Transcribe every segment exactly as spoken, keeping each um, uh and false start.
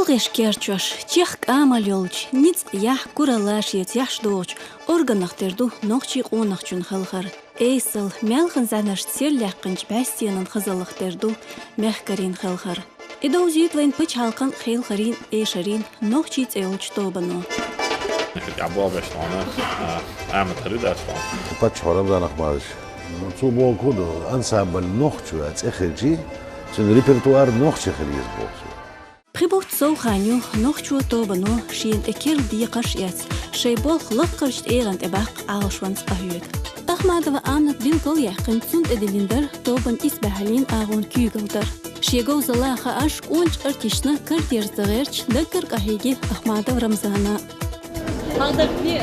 Даккхийчу керчош, чехка амал йолчу, ницкъ, яхь, куралла шеца яхьаш догӀучу органах тера ду нохчийн къонахчун халхар. Эсала, маьлхан зӀаьнашца серлаьккхинчу бӀаьстенан хазаллах тера ду мехкарийн халхар. И довзуьйту вайн пачхьалкхан хелхарийн, эшарийн нохчийн цӀе йолчу тобано. Нехиг а бобеш тхьона, а, амат хилла дац тхьона. Паччахьо Рамзан Ахмадович, ну, цо боху ду, ансамбль нохчо цӀе хилчи, цуьнан репертуар нохча хила еза боху цо. Пхи бутт сов хан ю нохчо тобано шена тӀе керла декхарш а эцна, шайн болх лакхарчу тӀегӀан тӀе баккха Ӏалашонца къахьоьгу. Ахмадова Аннат билгал яьккхина, цунна тӀедиллина дара тобанан исбаьхьаллин агӀон куьйгалла дар. Шен говзалла хууш, кӀончу артисташна карадерза дан гӀерташ даггара къахьийги Ахмадов Рамзана. Хьалдагни.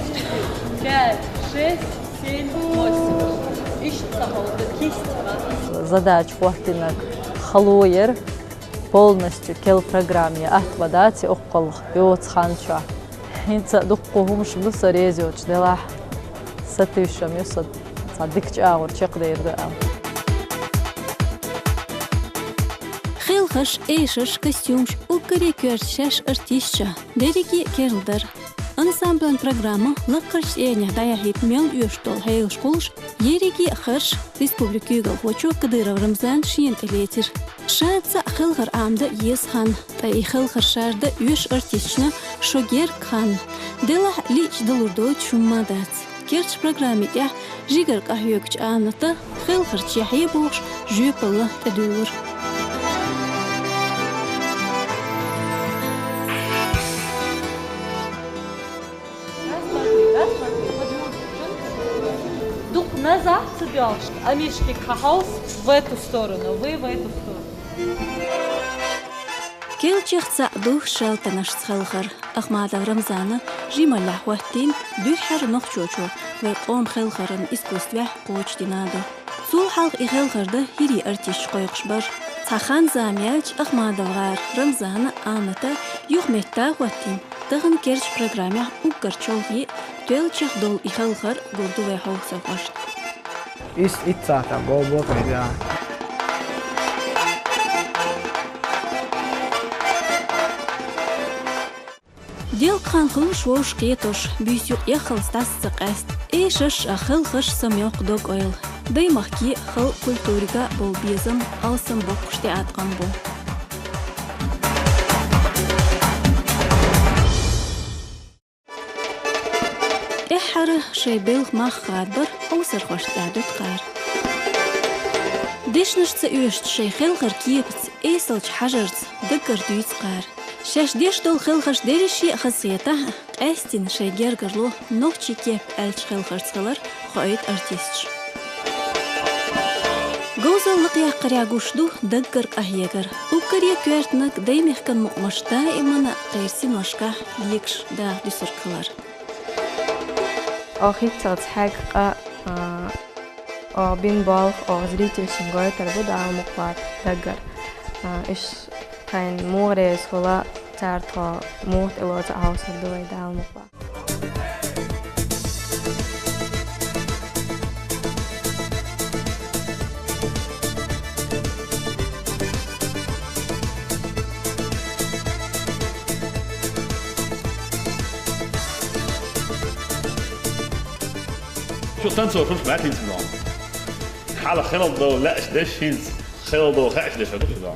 Пять, шесть, семь, восемь. Иштта ца хьалда кисть. Задача хӀоттийнарг хало яра. Полностью керла программе атта ван дац и оккхул йоцу хан чохь. ХӀинца а дуккха хӀумаш ду со реза йоцуш делахь, сатуьйсуш ю со, цхьа дика чӀагӀо чекхдер ду аьлла. Хелхаш, эшарш, костюмаш, уггаре коьрта шаьш артисташа, дерриге а керла дара. Ансамблан программа лакхарчу тӀегӀанехь дӀаяхьийта мел оьшуш долу хьелаш хуьлуш, ерриге а харш республикан куьйгалхочо Кадыров Рамзана шена тӀе лецира. Ша цхьаъ хелхар Ӏамадан еза хан, ткъа и хелхар шардан оьшу артисташна шо герга хан. Делахь а лиъча далур доцуш хӀумма дац. Керчу программи тӀехь жигара къахьоьгучу Анната хелхар чехье бохуш, жоьпалла тӀедуьллура. Дукха назад ца доьлхуш, амишкиг хьан хьовса в эту сторону, вы в эту сторону. Керлачех цхьаъ ду шалтанашца хелхар. Ахмадов Рамзана жималлехь хӀоттийна дуьххьара нохчочо вайн къоман хелхаран искусствехь кхочушдина ду. Цул хьалха и хелхар дан хӀирийн артисташ кхойкхуш бара. Цхьа хан-зама яьлча, Ахмадов гӀара Рамзана а, Анната а юха метта хӀоттийна, тахана керчу программехь уггар чолхе а, тоьллачех долу и хелхар гур ду вайн хьовсархошна. Ис итт сахьтехь боху боху вай да. Делкъахан хуьлуш вовшах кхетош, буьйса юкъ яххалц дӀаса ца къаьста, эшарш а, хелхарш а самайоккху дог-ойла. Даймахке а, халкъан культурига а болу безам алсам боккхуш тӀеӀаткъам бу. ТӀаьххьара шайн белхан мах хадабар хьовсархошна тӀехь дуьту кхара. Дешнаш ца оьшучу шайн хелхаран кепаца, эсалчу хьажарца даггара дуьйцу кхара. Шаьш деш долу хелхарш дерриге а хазахетахь а, къаьсттина шайн гергарло нохчийн кеп аьллачу хелхарца хилар хоуьйту артисташа. Говзалла лакхъяккхарехь гуш ду даггара къахьегар. Уггаре коьртаниг даймехкан мукъамаш даимана а кхеран синошкахь легаш даха дуьсург хилар. Оха хӀинццалц хьегна къа, а, оха бина болх оха зрительшна гойтар бу, Дала мукъалахь, даггара. А, уьш тхайна муха реза хуьлу, цара тхо муха тӀелоцу а хьовсур ду вай, Дала мукъалахь. Шу танцор хӀуш баьтинца ма. Хьала хилла долу лаьаш деш хӀинца, хилла долу хаьаш деш а ду хилла.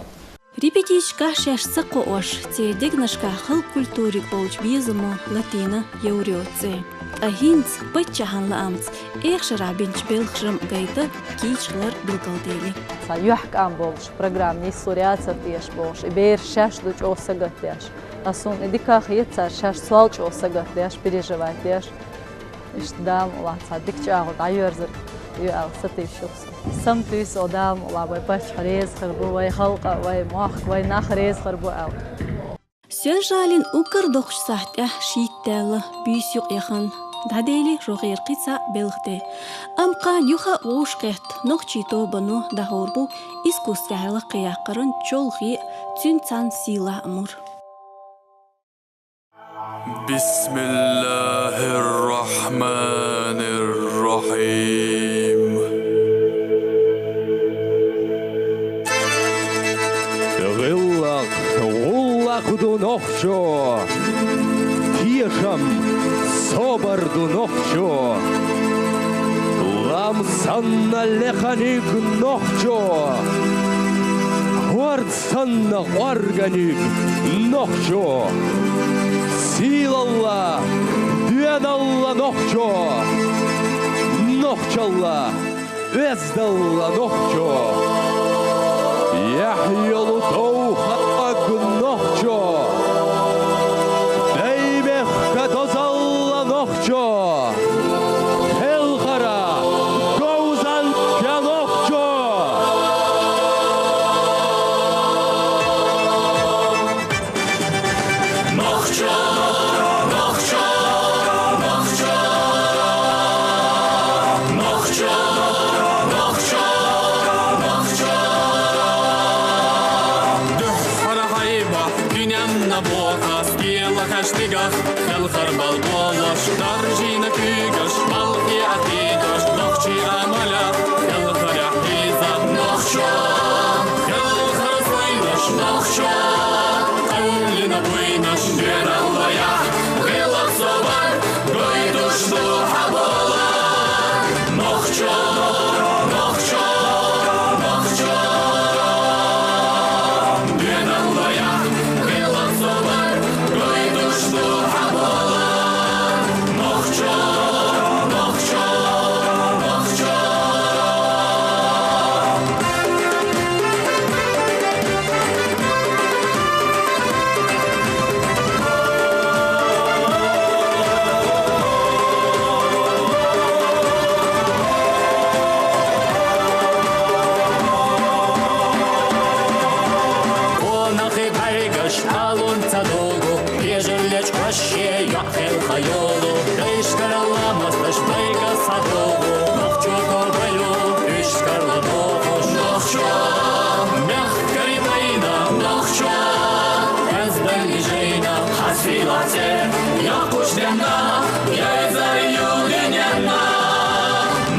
Репетицешкахь шаьш ца кхоош, церан дегнашкахь халкъан культуриг болчу безамо латийна Евроца цӀе. Ткъа хӀинца, паччахьан лаамца, эха шарахь бинчу белхан жамӀ гайта кийча хилар билгалдели. Цхьа юьхькӀам болчу программа нислур яцара теша бохуш, и бераш шаьш ду чӀогӀа сагатдеш. Ткъа суна и дика хета, цара шаьш сол чӀогӀа сагатдеш, переживать деш. Иштта Дала мукъалахь цхьа дика чӀагӀо дӀайоьрзург ю аьлла сатуьйсуш ю со. Саматуьйсу Дала мукъалахь, вай паччахь реза хир бу, вай халкъ а, вай мохк, вай нах реза хир бу аьлла. Соьлжа-ГӀалина уггар доккхачу сахьтехь шийтта даьлла, буьйса юкъ яхана, дӀадели рогӀера кхин цхьа белхан де. Амма кхана юха а вовшахкхетта нохчийн тобано дӀахьур бу искусствехь лакхъяккхаран чолхе а, цуьнца цхьаьна сийлахь а мур. بسم الله الرحمن الرحيم. ГӀиллакх, гӀуллакх ду нохчо. Тешам, собар ду, нохчо. Лам санна леханиг, нохчо. Хорд санна къорганиг, нохчо. Сийлалла, доьналла, нохчо. Нохчалла, оьздалла, нохчо. Яхь йолу довха дог, нохчо. Даймехка дозалла, нохчо. Хелхара говзанча, нохчо. Нохчо, нохчо, нохчо, нохчо, нохчо, нохчо. Дуьххьара хьайба дуьненна бохас, кела хаш дигах, хелхар бал болаш, даржийна куьйгаш, балхе атидаш, нохчий амалях, хелхарехь хьийза, нохчо. Хелхар суйнаш, нохчо. Къевлина буйнаш, доьналла яхь, гӀиллакх собар, гойтуш ду хьан болар. Нохчо, нохчо, нохчо. Доьналла яхь, гӀиллакх собар, гойтуш ду хьан болар. Нохчо, нохчо, нохчо. Къонахий бӀаьргаш алун ца догу, кежарлечу ваше йоӀ хелха йолу, дайшкаралла мосташ байга схьадогу, нохчо тобайо, уьш карладохуш, нохчо. Мехкарий вайна, нохчо, оьздангаллий жайна, хьан сийлахь цӀе яккхуш денна, йайзар ю дуьненна.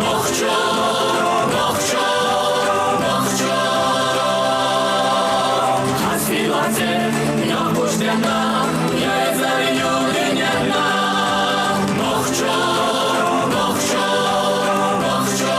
Нохчо, нохчо, нохчо. Хьан сийлахь цӀе яккхуш денна, йайзар ю дуьненна. Нохчо, нохчо, нохчо.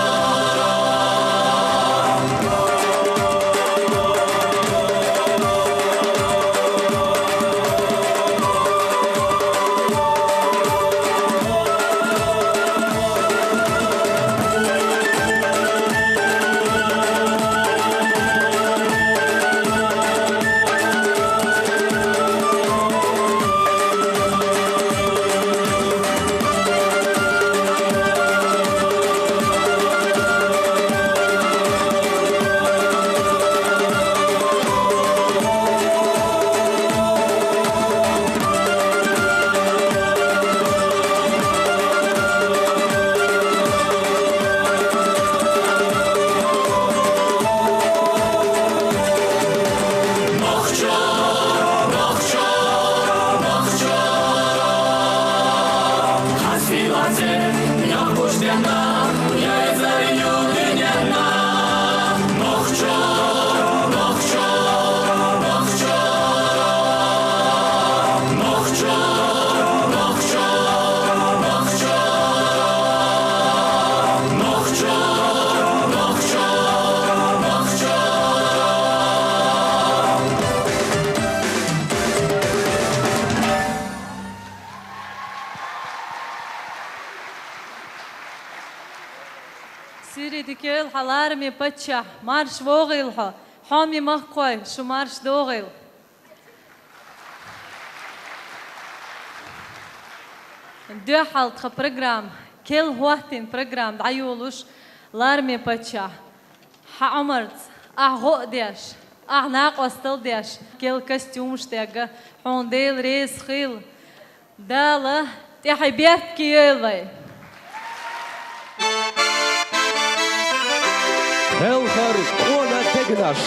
Нохчо, нохчо, нохчо. Хьан сийлахь цӀе яккхуш денна, йайзар ю дуьненна. Нохчо, нохчо, нохчо. Нохчо, нохчо, нохчо. Нохчо, нохчо, нохчо. Сири дикел хьаларме паччахь, марш вогӀийла хьо, хьоме махкахой, шу марш догӀийла. Дуьххьал тхан программа, кел хӀоттийна программа дӀайолуш, лараме паччахь, хьан Ӏумарца, ахь гӀо а деш, ахь накъостал а деш, кел костюмаш дегга, хьуна Дела реза хила. Дала тӀаьхье беркате йойла вай. Хелхар къона дегнаш.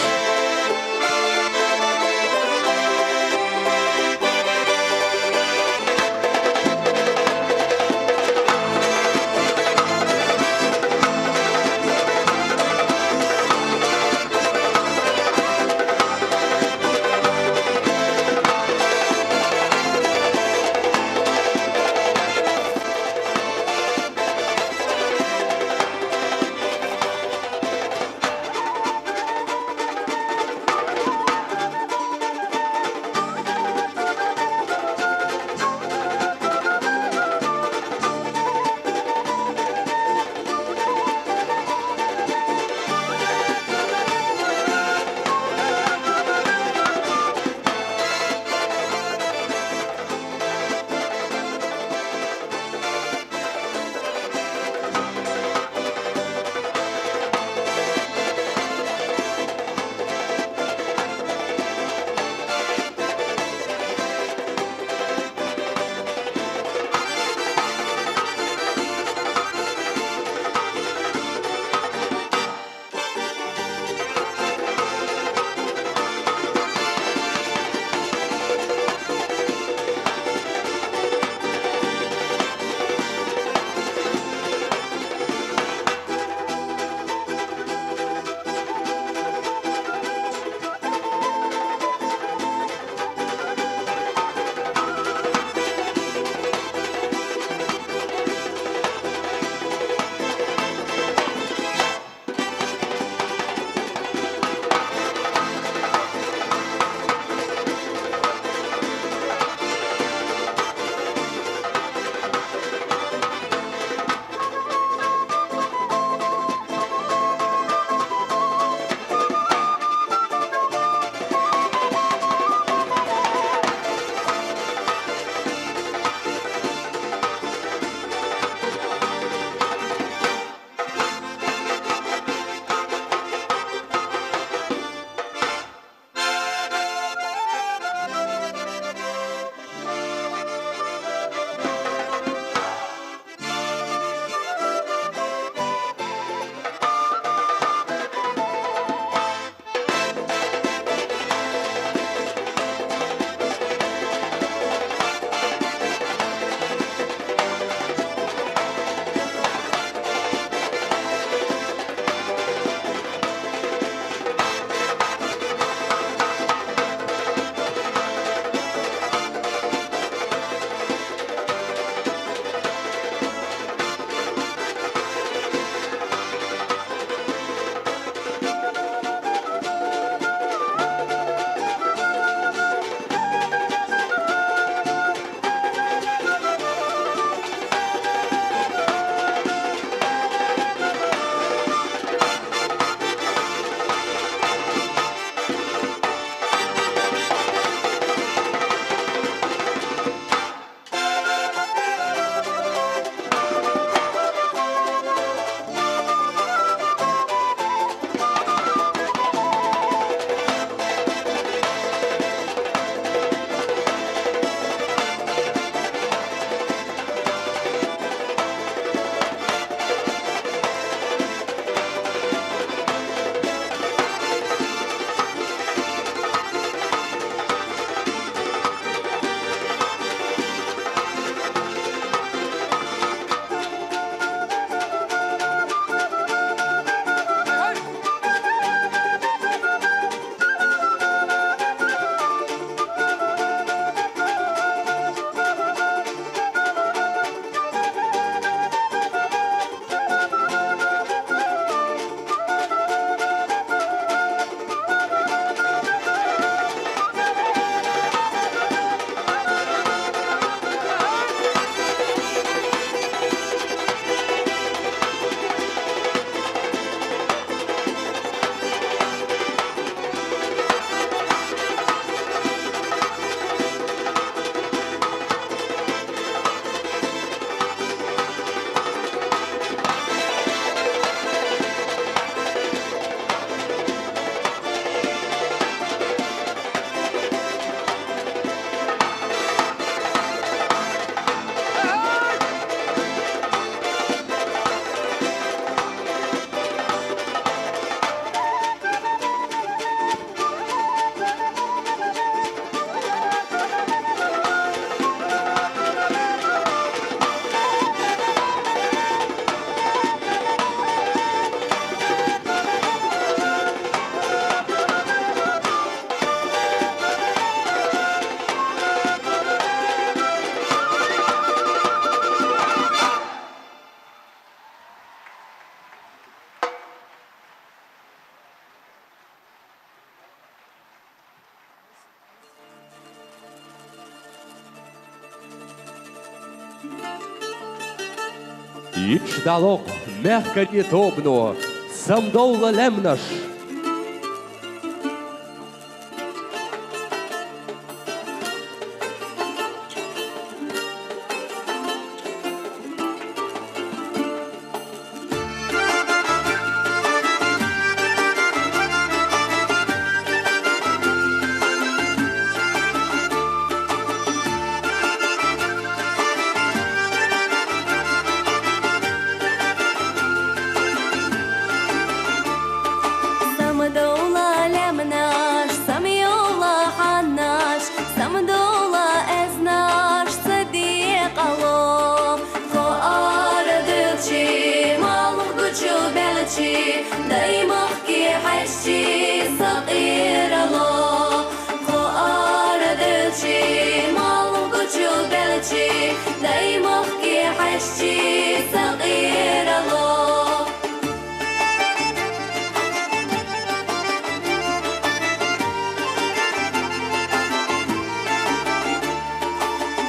Йиш далокх мехкарий тобано, самадовла лаьмнаш. Самадовла лаьмнаш, самайовла хьаннаш, самадовла аьзнаш ца декъало. Тхо араделча, малх гуча белча, дай махке хьежача, сакъерало. Тхо араделча, малх гуча белча, дай махке хьежача, сакъерало.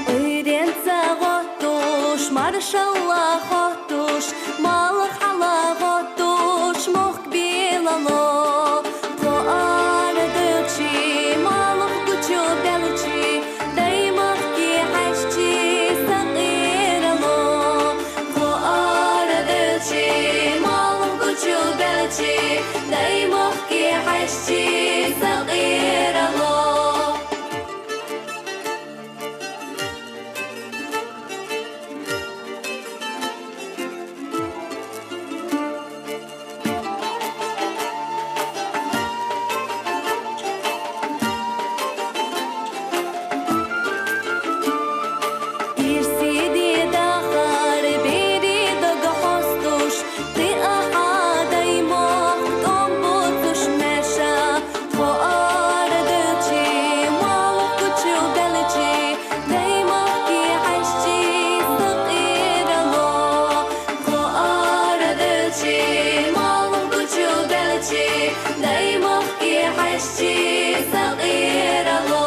Ӏуйренца гӀоттуш, маршалла хоттуш, малх хьалха гӀоттуш, мохк белало. Тхо араделча, малх гуча белча, дай махке хьежача, сакъерало. Тхо араделча, малх гуча белча, дай махке хьежача, сакъерало. Ирсе де дахар берий дог хьоастуш, кхы а хьа дай мохк тӀом боацаш маьрша. Тхо араделча, малх гуча белча, дай махке хьежача, сакъерало. Тхо араделча, малх гуча белча, дай махке хьежача, сакъерало.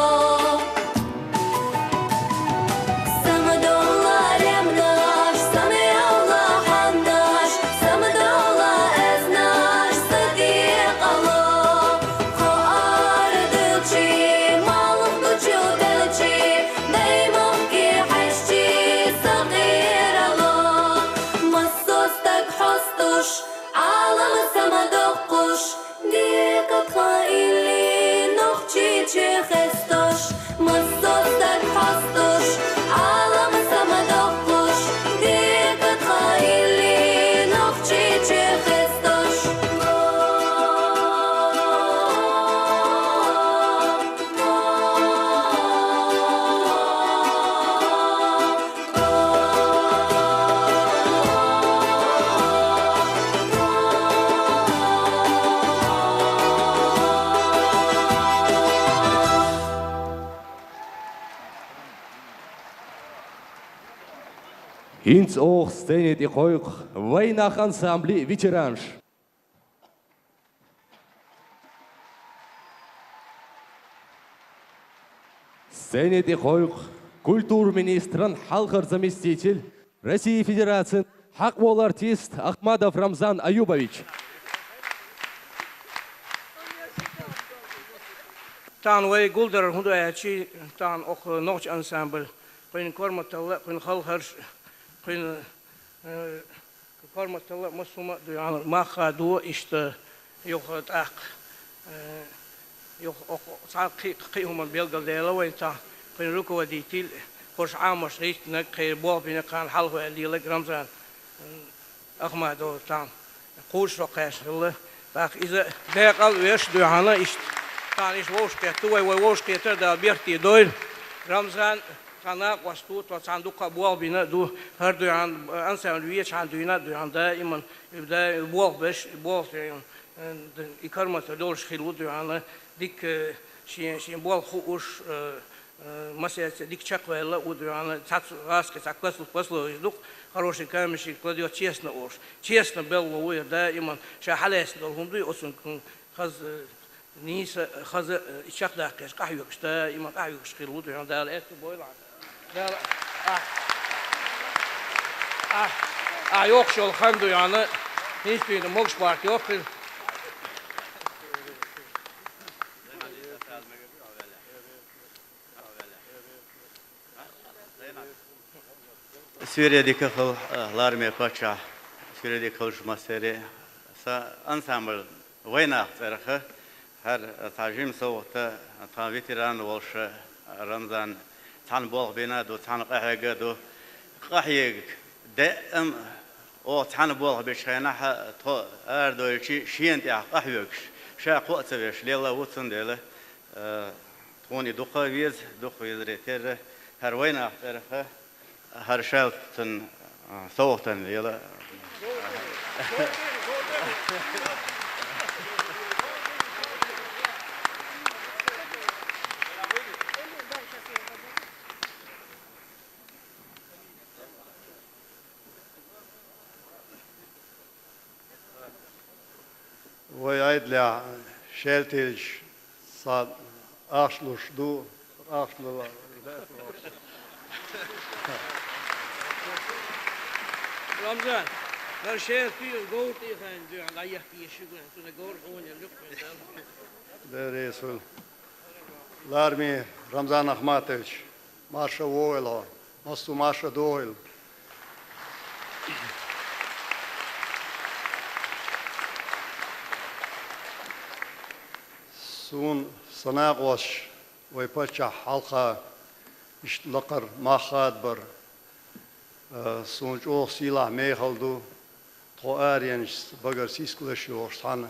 Самадовла лаьмнаш, самайовла хьаннаш, самадовла аьзнаш ца декъало. Тхо араделча, малх гуча белча, дай махке хьежача, сакъерало. Массо стаг хьоастуш, Ӏалам самадоккхуш, дика тха илли Нохчийчу хестош. Массо стаг хьоастуш, Ӏалам самадоккхуш, дика тха илли Нохчийчу хестош. ХӀинца оха сцене тӀе кхойкху «Вайнах» ансамблин ветеранаш. Сцене тӀе кхойкху культура министран хьалхара заместитель, Россия Федерацин хьакъ волу артист Ахмадов Рамзан Аюбович. Тахана вай гулдар хӀун ду аьлча, тахана оха нохчийн ансамбль, кхуьнан корматалла, кхуьнан халхарш, кхуьнан, э, корматалла массо хӀума а ду, яхана, мах а ду, иштта юха тӀаккха, э, юха оха цхьа кхин, кхин хӀуманна билгалдаьлла вайн тахана, кхуьнан руководитель, хӀорш Ӏамош гӀиттинарг, кхеран болх бинарг, кхана хьалхаваьлла леларг Рамзан, э, Ахмадов тахана кхузза шо кхаьчна хилла. ТӀаккха иза декъал а веш ду, яхана, иштта тахана иштта вовшахкхетта вай, вай вовшахкхетар а Дала беркате дойла. Рамзан, тхан накъост ву, тхо цхьаьна дуккха а болх бина а ду, хӀара ду, яхана, ансамбль веча хьан дуьйна а ду, яхана, даиман, даим болх беш, болх, э, и корматалла долуш хилла ву ду, яхана, дика, э, шен, шен болх хууш, э, э, массаьрца дика чекхваьлла а ву ду, яхана, цхьацца гӀазкхи цхьа класс-, пословица ду-кх, хороший камешек кладёт честно олуш. Честно белхало ву и даиман, ша хьалаьцна долу хӀума дуй, оцунга хаза, э, нийса, хаза, э, и чекхдаккхеш, къахьоьгуш, даиман къахьоьгуш хилла ву ду, яхана, Дала аьтто бойла хьан. Дала, а. А, а, йоккхуш йолу хан ду йоьхна, хӀинца дуьйна могуш барт йоккхуьйту. Суьйре дика хуьлда, лараме паччахь, суьйре дика хуьлда шун массеран. Сан ансамбль «Вайнах» цӀарах хӀара цхьа жима совгӀат тхан ветеран волуш Рамзана цхьаьна болх бина а ду, цхьаьна къахьегна а ду. Къахьега даим оха цхьаьна болх бечу хенахь, тхо арадевлча шена тӀехь къахьоьгуш, ша кхоъ ца веш лелла ву, цундела, э, тхуна и дукха веза, дукха везаре терра, хӀара «Вайнах» цӀарах хӀара шаьлтан, а, совгӀатана лела. Вай Ӏедалехь шаьлтанаш цхьа ахча луш ду, ахча луш. Рамзан, хӀара шаьлта говр тӀехь хьайна дуьхьал дӀаехка еза шуьга, цуьнан говр хьуна яра юккъе Дала. Дела реза хуьлда. Лараме Рамзан Ахматович, марша вогӀийла хьо, массо а марша догӀийла. Суна сан накъосташа вай паччахьна хьалха иштта лакхара мах хадабар, а, суна чӀогӀа сийлахь мехала ду. Тхо аренашца багара сискалш йохуш цхьаьна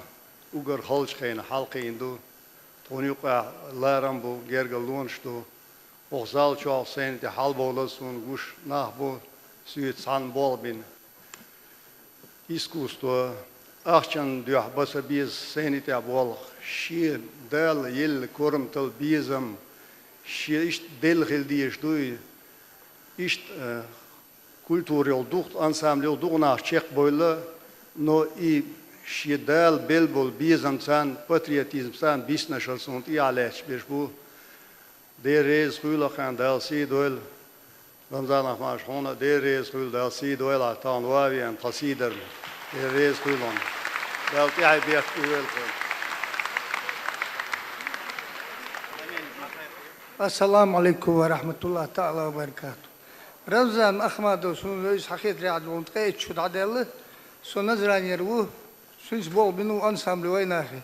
уггар халчу хенахь хьалакхиъна ду. Тхуна юккъехь ларам бу, гергарлонаш ду. Оха зал чохь сайна тӀе хьалабовлар суна гуш нах бу, суьйца цхьаьна болх бина. Искусство, ахчанна дуьхьа бан ца беза сайна тӀехь болх, шен Дала елла корматалла, безам, шен иштта делла хила дезаш ду и. Иштта, э, культура йолу дукха, ансамбль йолу дукха нах чекхбевлла, но и шен Дала белла болу безам царна, патриотизм царна биснарш а суна тӀехьа лаьтташ берш бу. Дела реза хуьлда хьуна, Дала сий дойла. Рамзан Ахматович, хьуна а Дела реза хуьлда, Дала сий дойла хьуна, тахана ван а веана тхан сий дарна. Дела реза хуьлда хьуна. Дала тӀаьхье бехк тӀе войла хьуна. Ассаламу алейкум ва рахматуллахи таала ва баракату. Рамзан Ахматов, суна вевза хьан хетарехь, ткъе итт шу дӀадаьлла, со Назранера ву, цуьнца болх бина ву ансамбль «Вайнахе».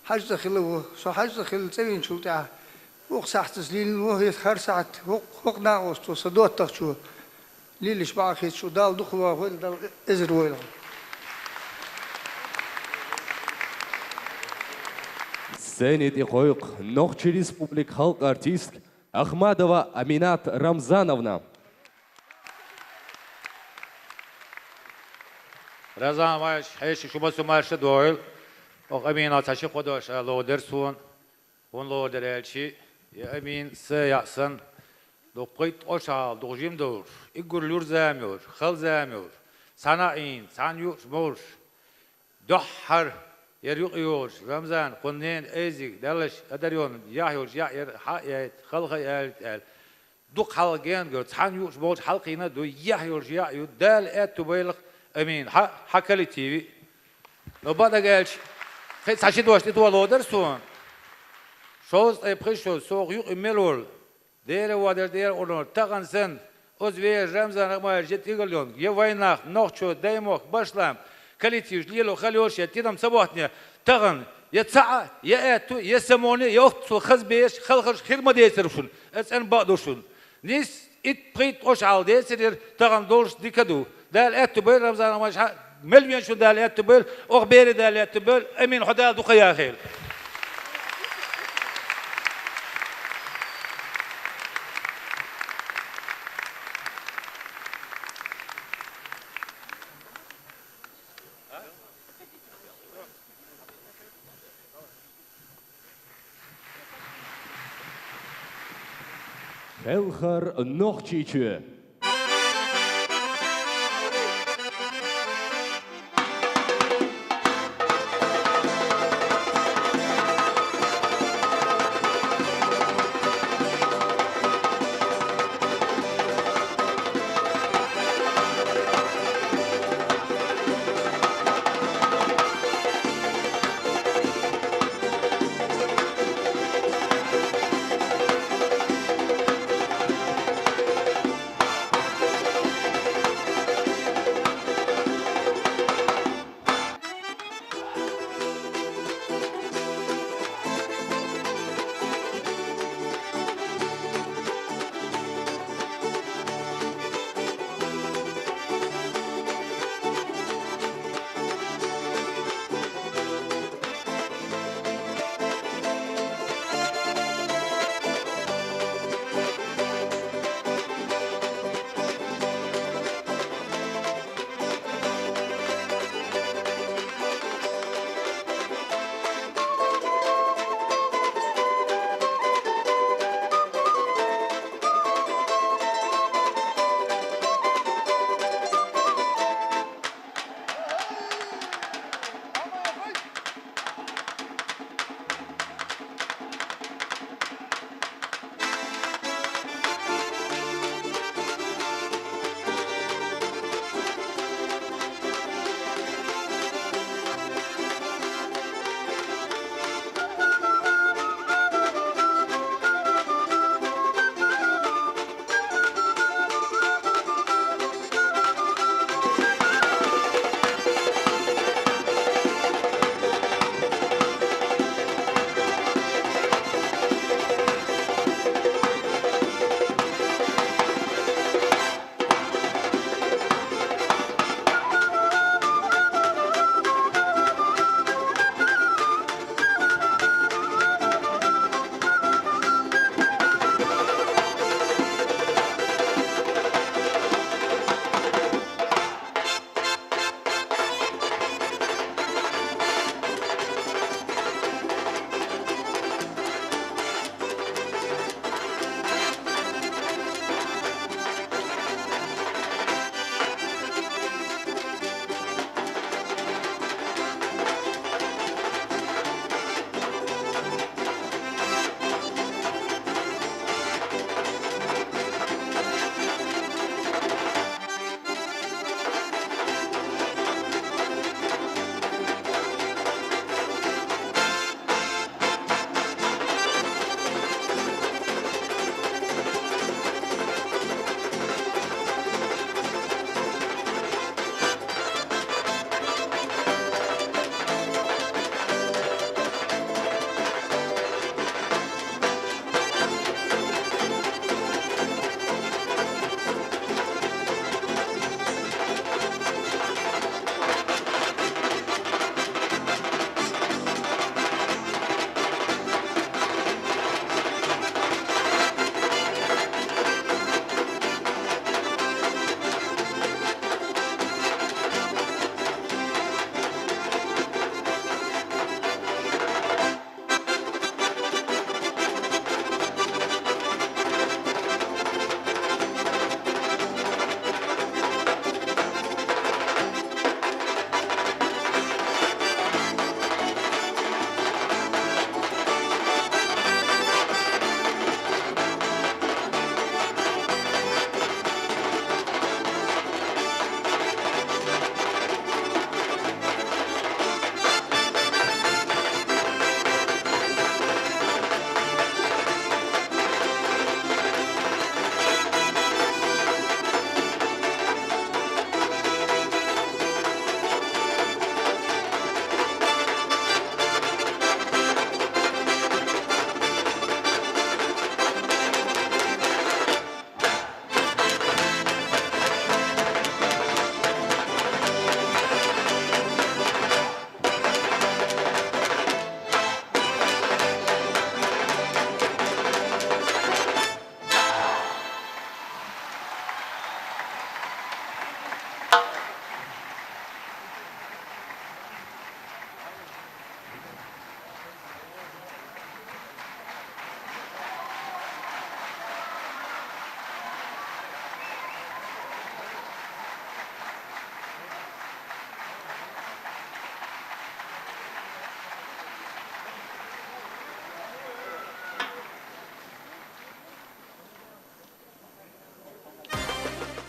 Хьаьж цӀа хилла ву. Со хьаьж цӀа хилла цӀа винчул тӀаьхьа, вукху сахьтаца лелийна ву, хӀетта хӀара сахьт, хӀокху, хӀокху накъостаца со доттагӀчо лелийча бакъахеташ ву, Дала дукха вахойла, Дала эзар войла. Сцени тӀе кхойкху Нохчийн Республикан халкъан артистка Ахмадова Аминат Рамзановна. Рамзан Ахмадович, хьеший, шу массо а марша догӀийла. Оха Аминал цхьа ши-кхо дош ала ловр дара суна. ХӀунда ловр дара аьлча, я Амин, са яа санна, дукха ткъо шо хьалха дукха жима долуш, уггар луьра зама йолуш, хала зама йолуш, цхьана а Ӏийна, цхьана юурш молуш, дуьххьара яра юкъа йогӀуш, Рамзан, кхунна ненан айзига, Далла адар йолу яхь йолчу яхь яра, хьа а яйта, халха а ялийта аьлла. Дукха хьалха гена гара, цхьана юурш болчу хьалкхийна а ду, яхь йолчу яхь ю, Дала аьтту бойла-кх, Амин, хьан а, хьан коллективе а. Но бакъдерг аьлча, кхин а цхьа ши дош тӀетоха ловр дара суна. Шовзткъе пхи шо, со оха юкъа мел волу, Дера вон дерг дера Ӏуьллур, тахана санна, оцу вешан Рамзан Ахмадовича я тӀегӀа йолу, я «Вайнах», нохчо, даймохк, башлам, коллективаш лело хала йолуш я тидам ца боттане, тахана я цхьаъ, я аьтту, я самоне, я оццул хаза бераш, халхарш хир ма децара шуна, аса цӀена бакъ ду шуна. Нийса итт-пхийтта ткъо шо хьалха децар яра, тахана долуш дика ду. Дала аьтту бойла, Рамзан Ахмадович, хьан мел вен шуна Дала аьтту бойла, оха бере Дала аьтту бойла, Амин, хьо Дала дукха яхийла. Хелхар Нохчийчоь.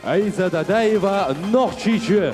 Айза Дадаева, Нохчийчы.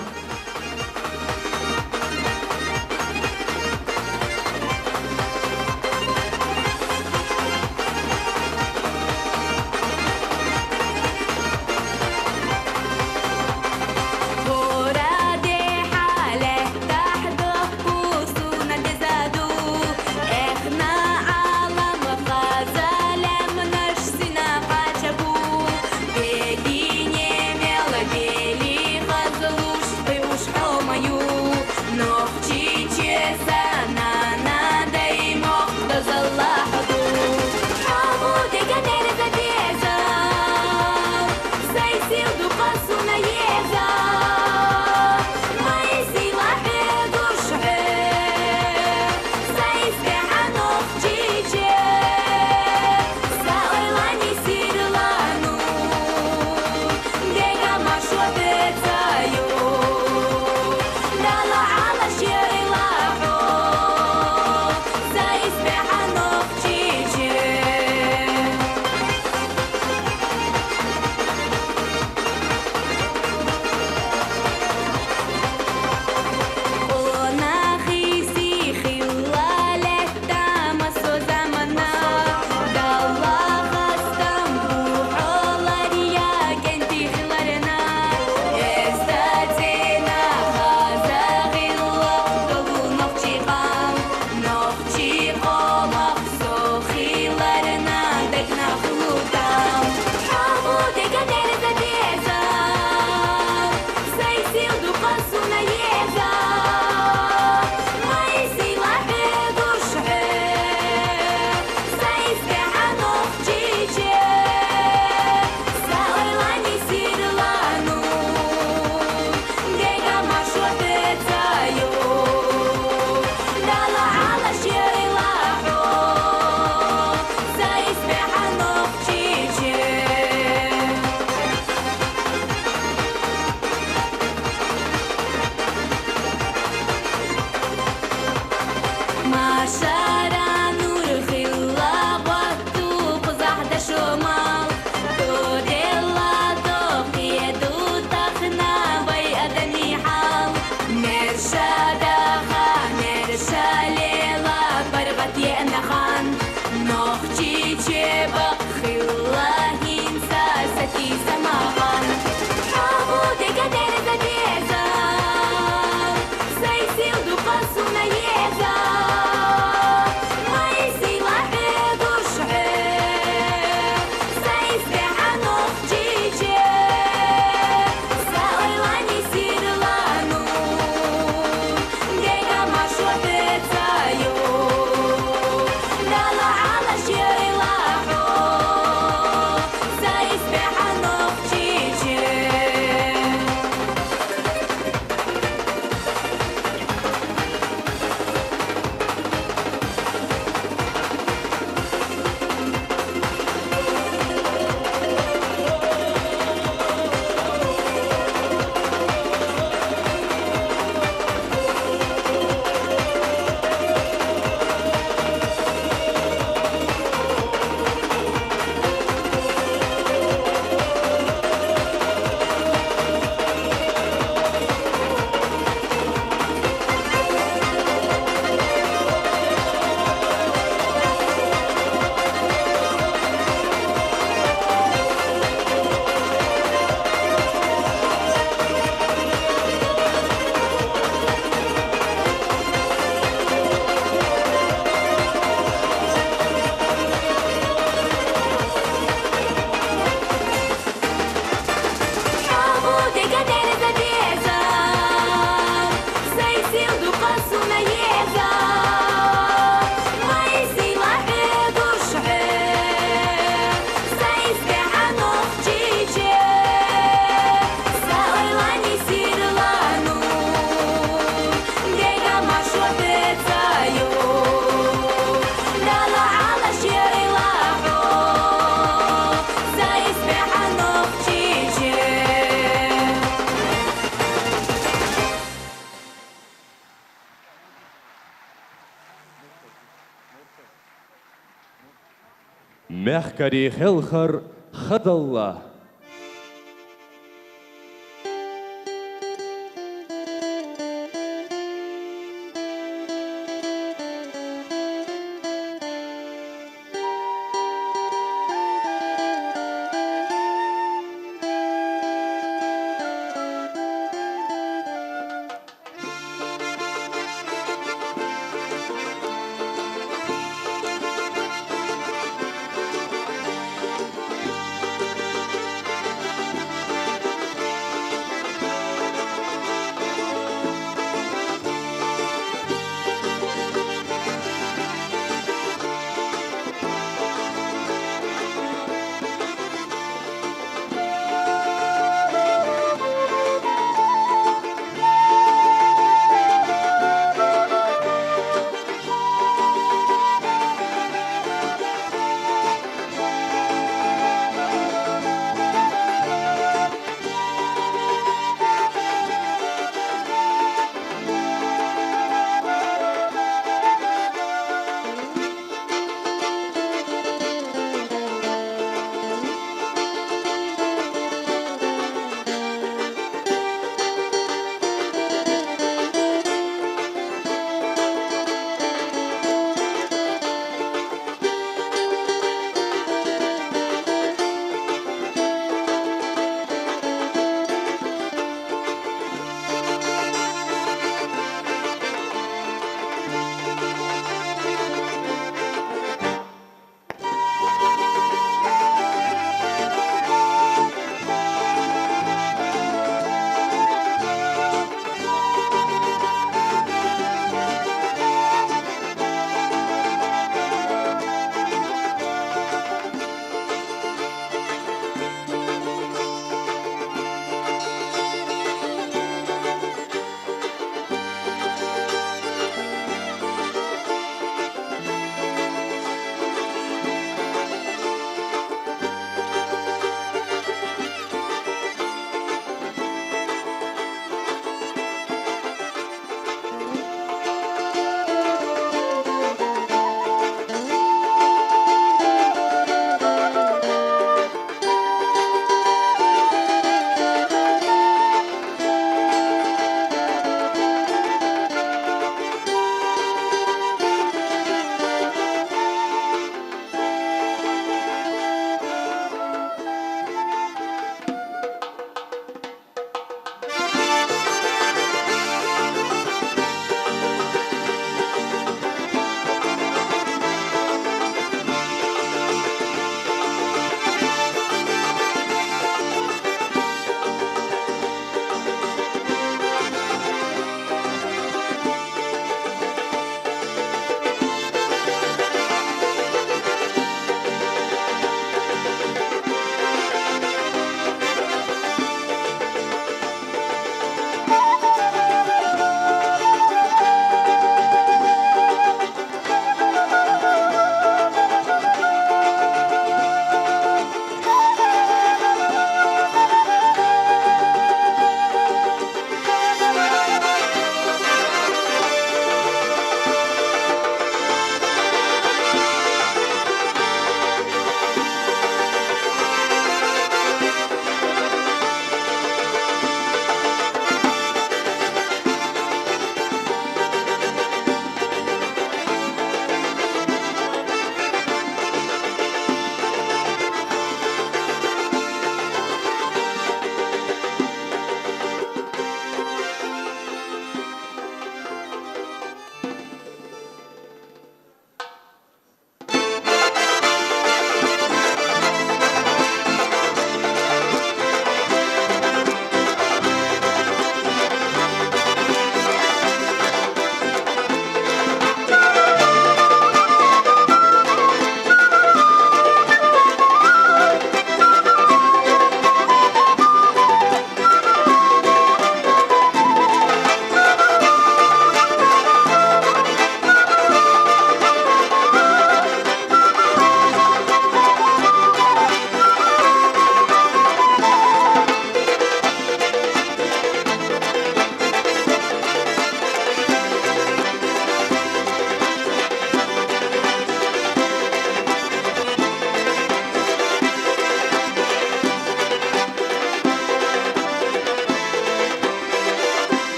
Мехкарий хелхар хадалла.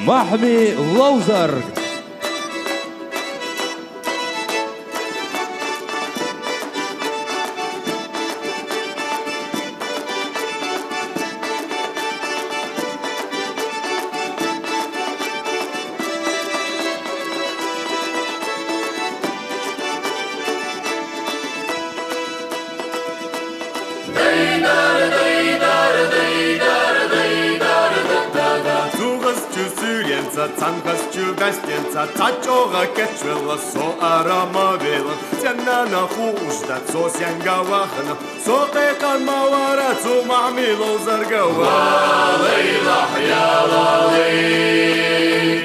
Махьми ловзар. Цугас чу сюренца, цангас чу бястенца, цачога кечвела со арама вела, ценна на хужда, со сянга вахна, со кайка мавара, цу махьми ловзарга ва лейла, я лалей.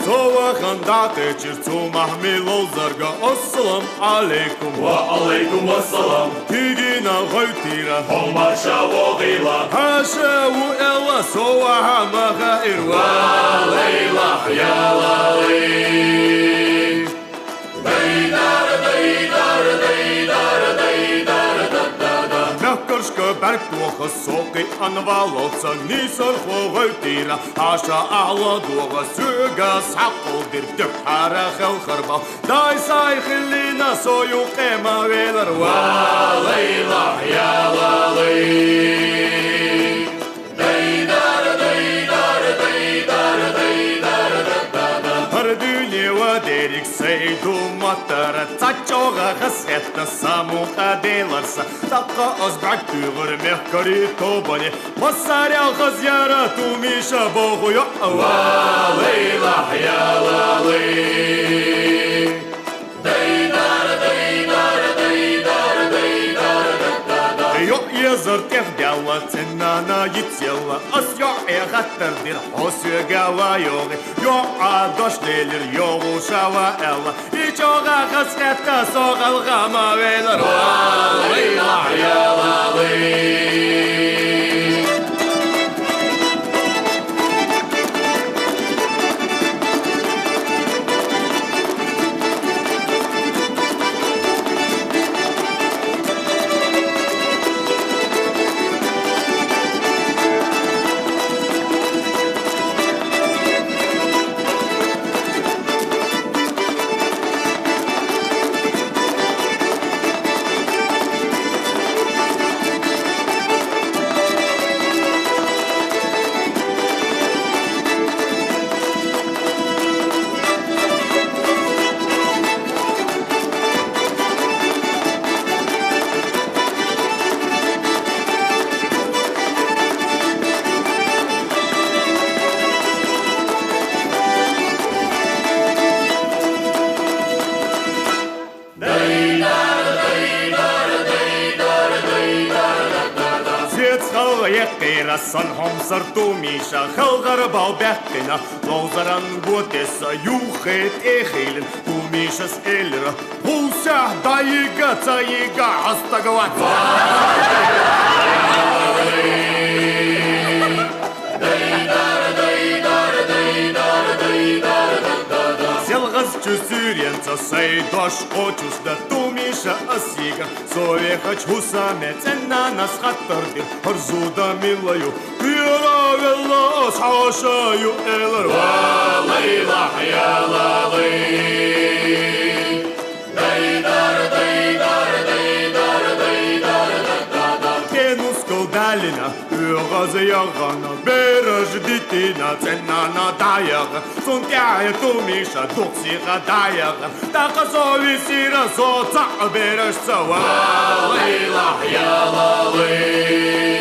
Со вахан датечир цу махьми ловзарга. Ассалам алейкум. Ва алейкум ассалам. Кигина гъойтира. Хомбарша вогъила. Хьаша ву эла со ваха маха ир. Ва лейла, я лалей. Мехкаршка бярк тоха сокъи анвалалца, нисар хогъай тира, аша агьла дугъа, суга сакъал дир, тюхара хел харбал. Дай сай хиллина сою къема велар, ва лейла, я лалей. Гьар дуьне ва дерриг сайду матара, цачогъа хасхетта самукъа деларса. Такъа аз бак туьгъур мехкари тобани, масаря хаз яра тумиша богъуя. Ва лейла, я лалей. Йо, езар техдяла, ценна на йицела, ас йо, э, гъаттар дир, хо сюга ва йогъи, йо, а, дош делир, йо, гъушава эла, ичо гъа хасхетта согъал гъама велар. Ва лейла, я лалей. Сецхал якъира сан хомсар тумиша, халгъар бал бяхтина, ловзаран готеса, юхет эхилин, тумишас элира. Гъусяхь дайига, цайига, астагават. Селгъаз чу сюренца сай дош къочушда тумиша асига. Сове хач гьусаме ценна нас хаттарди. Гьар зуда милаю. Пиравелла ас хьашаю элар. Ва лейла, я лалей. Кенускал далина, уьгъаз ягъана, бераж дитина, ценнана даягъа, сунтяхӀи тумиша, духсиха даягъа, тахъа совисира соца бераж цава. Лайла, я лалай.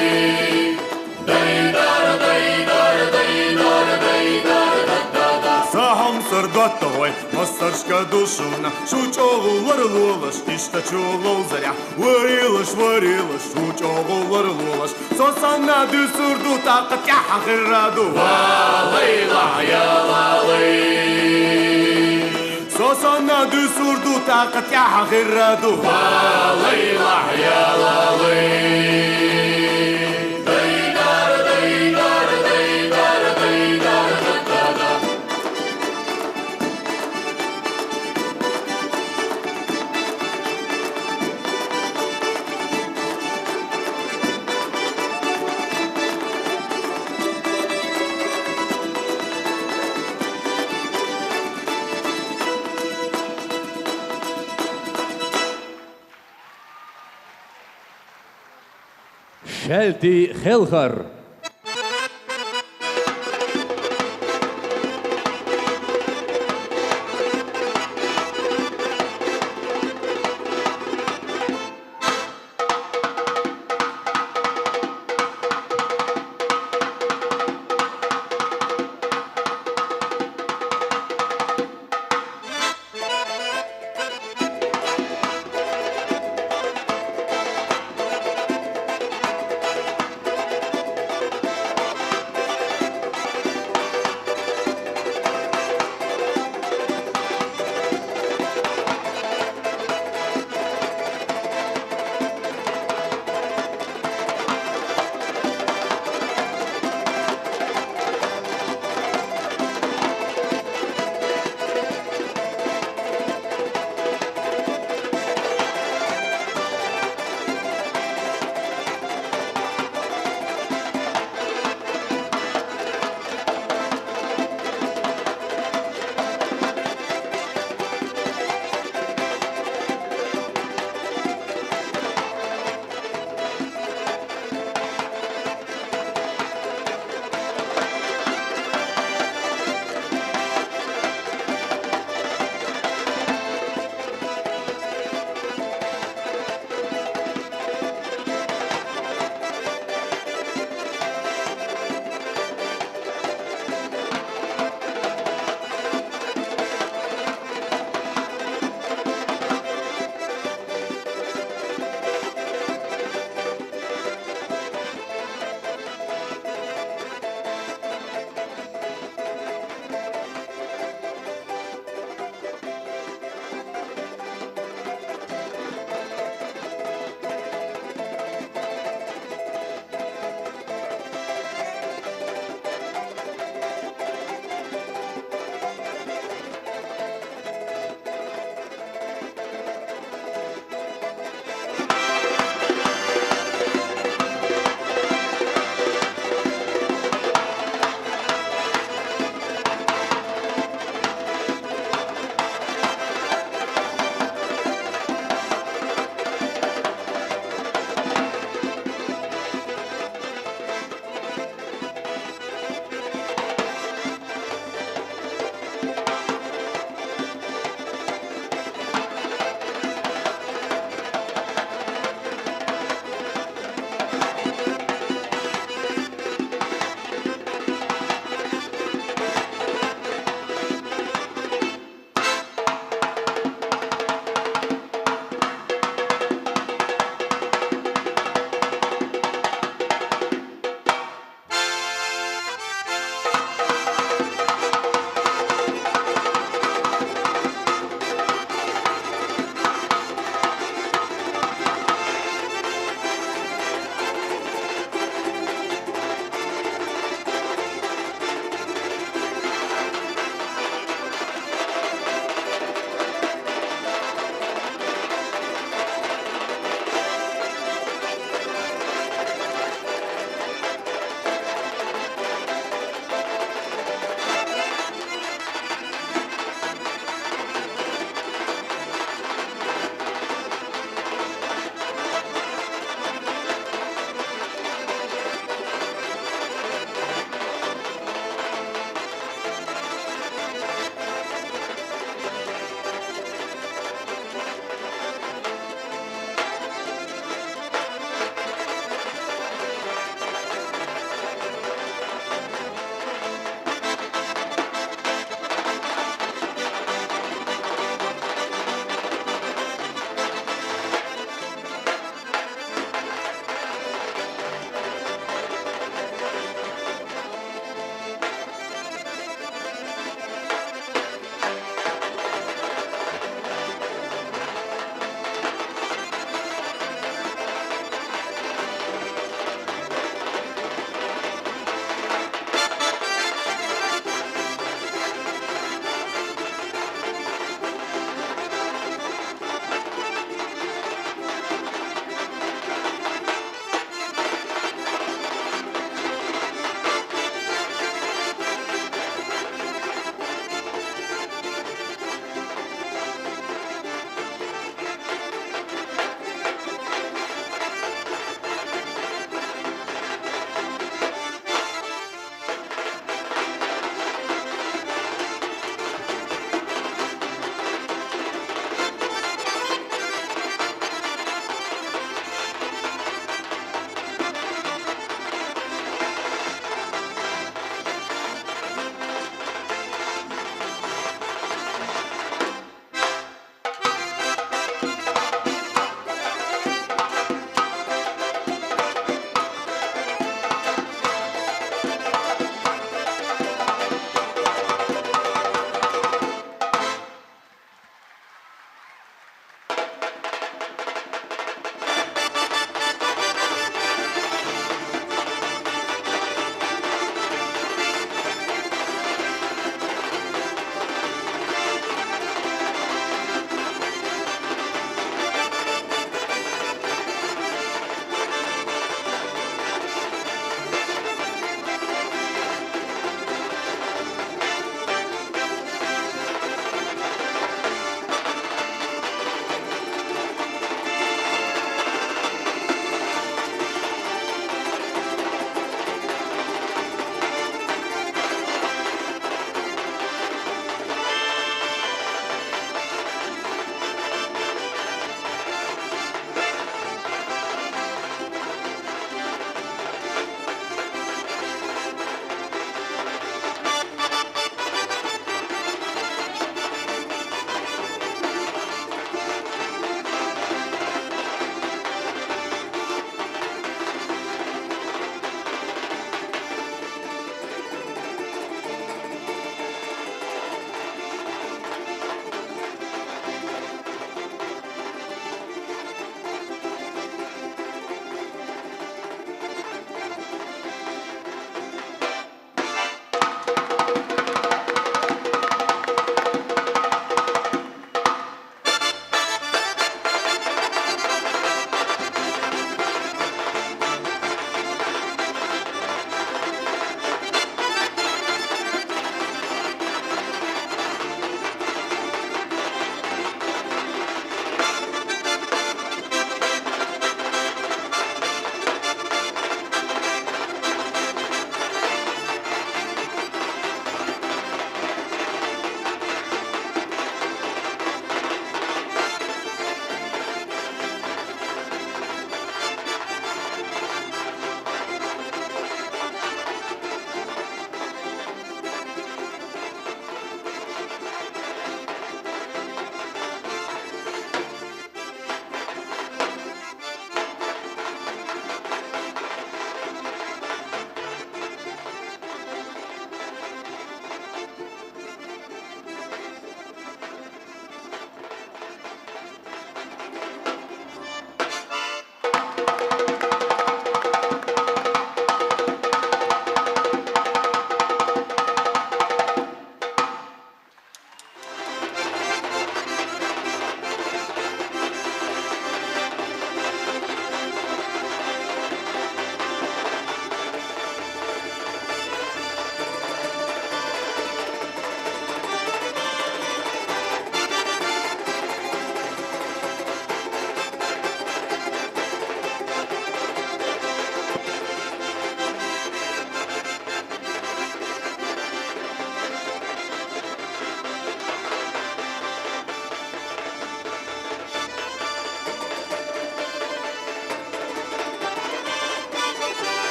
Сагьам сардатта гъой, массаршка душуна, шу чӀогӀулар лулаш, иштта чулав заря, варилаш, варилаш, шу чӀогӀулар лулаш, сосанна дуьсурду, тӀакъа тӀяхӀа хирраду. Ва лайла, я лалай. Сосанна дуьсурду, тӀакъа тӀяхӀа хирраду. Ва лайла, я лалай. Хелти хелхар.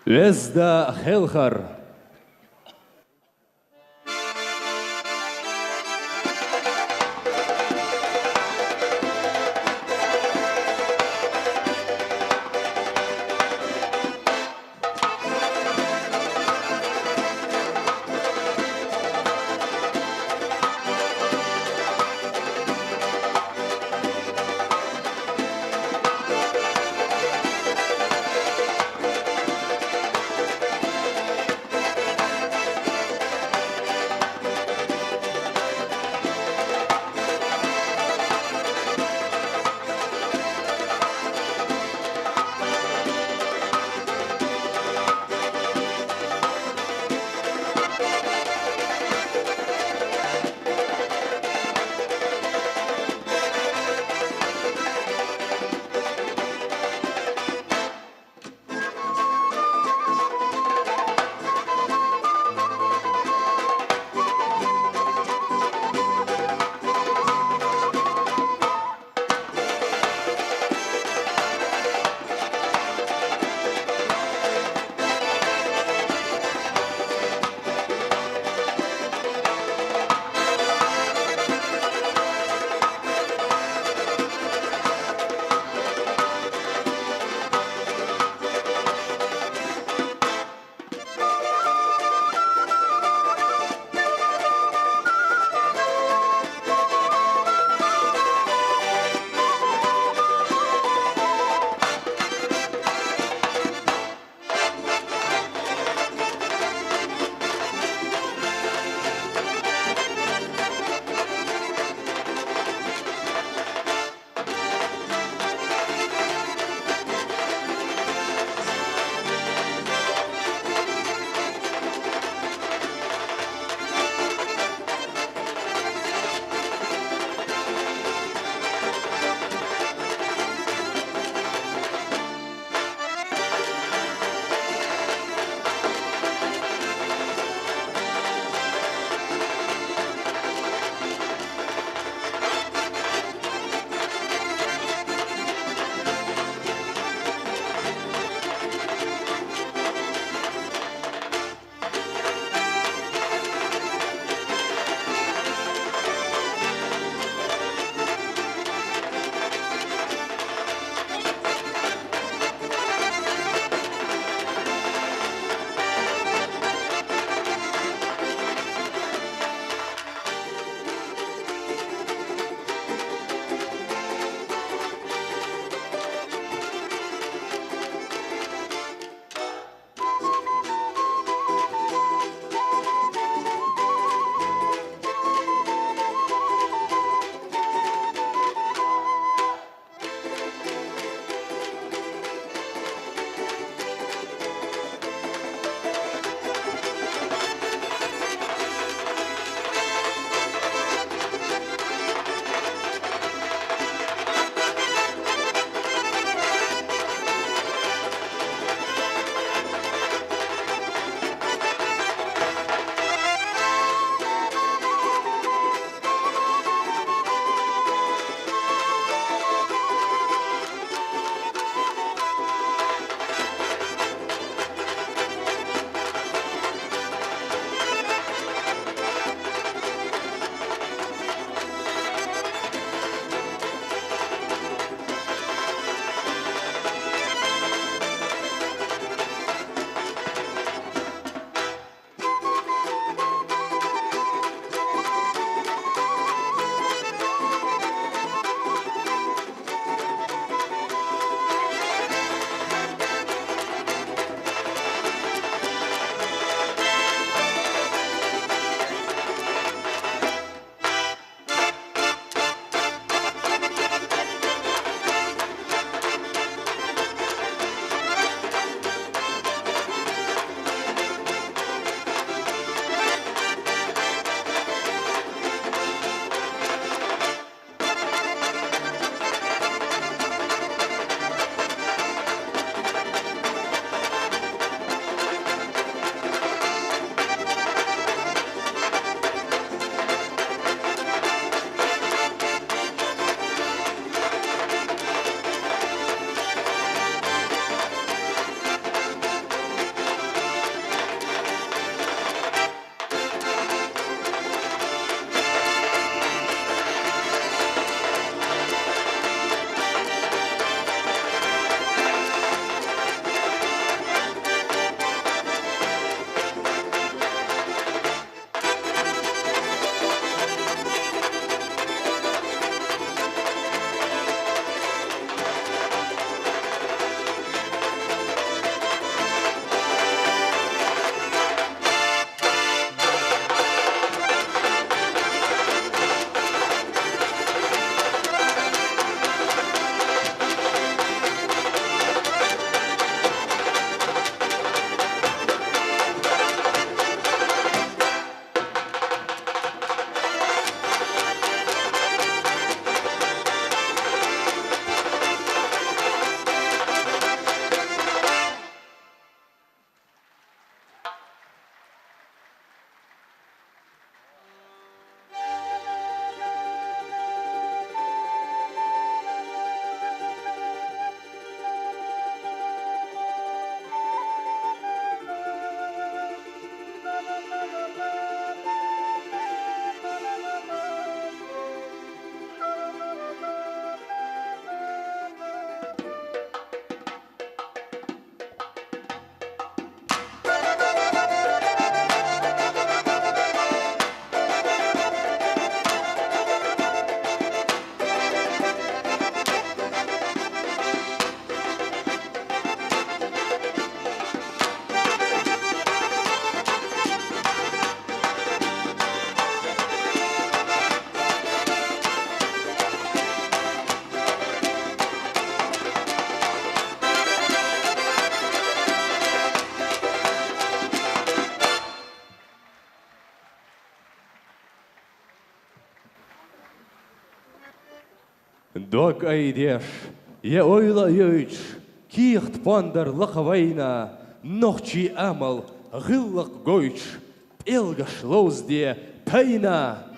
Бездаа хелхар. Дог айдеш, е ойла а йойтуш, кехат пондар лакха вайна, нохчий амал, гӀиллакх гойтуш, пӀелгаш ловзаде тайна.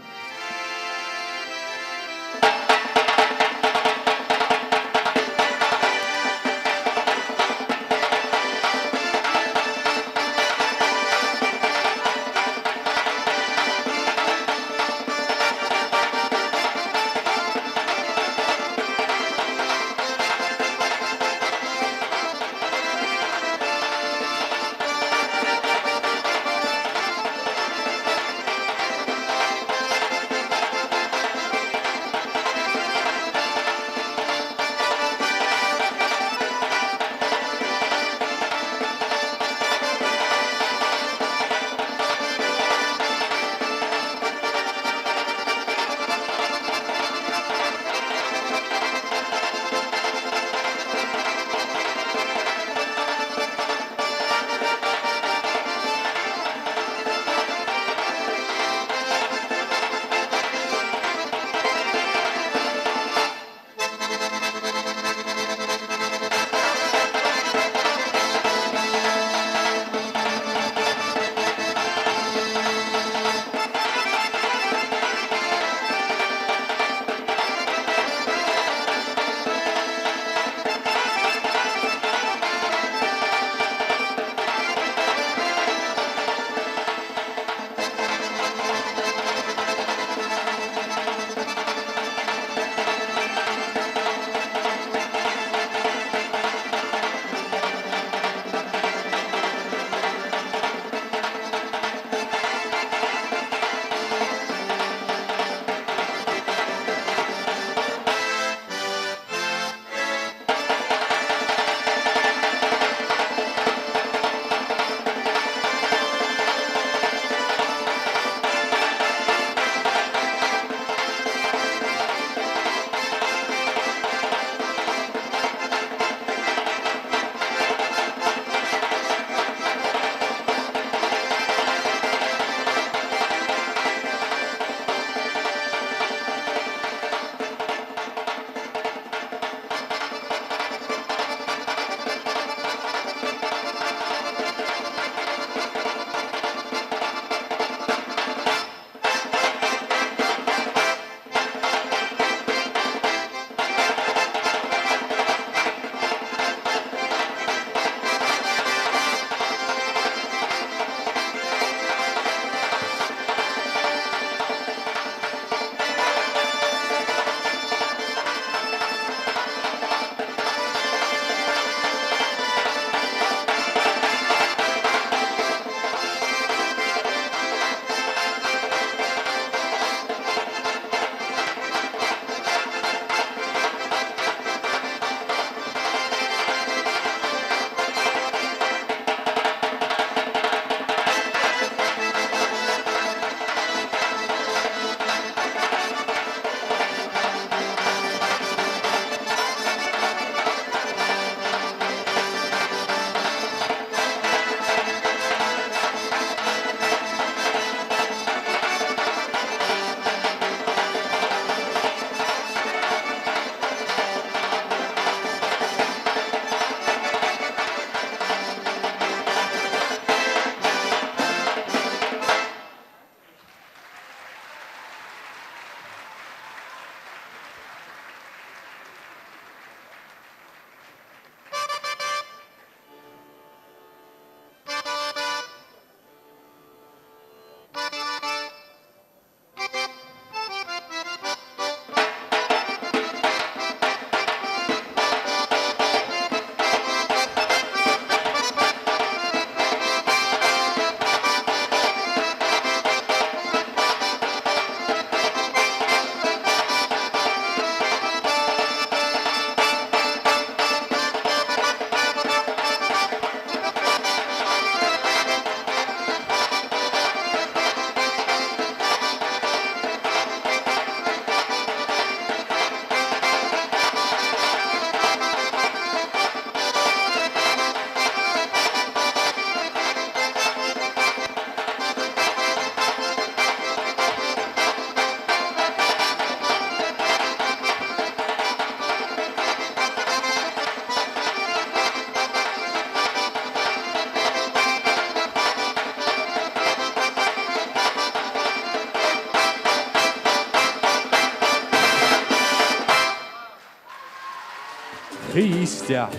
Тыйыстя.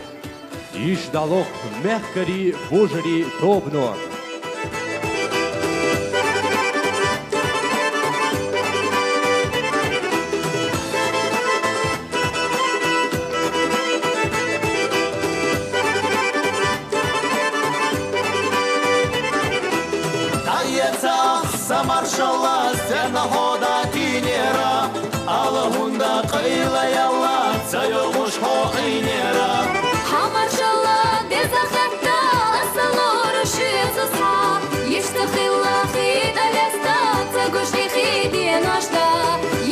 Ишдалох мехкари бужари тобно. Тайецах са маршалла, сенна хода тинера, ала гьунда къайла ялла, цайогъуш хо инера. Гьа маршалла деза хатта, асалора шуьзусха, йиштахилла хитӀа леста, ца гушни хиди ношта,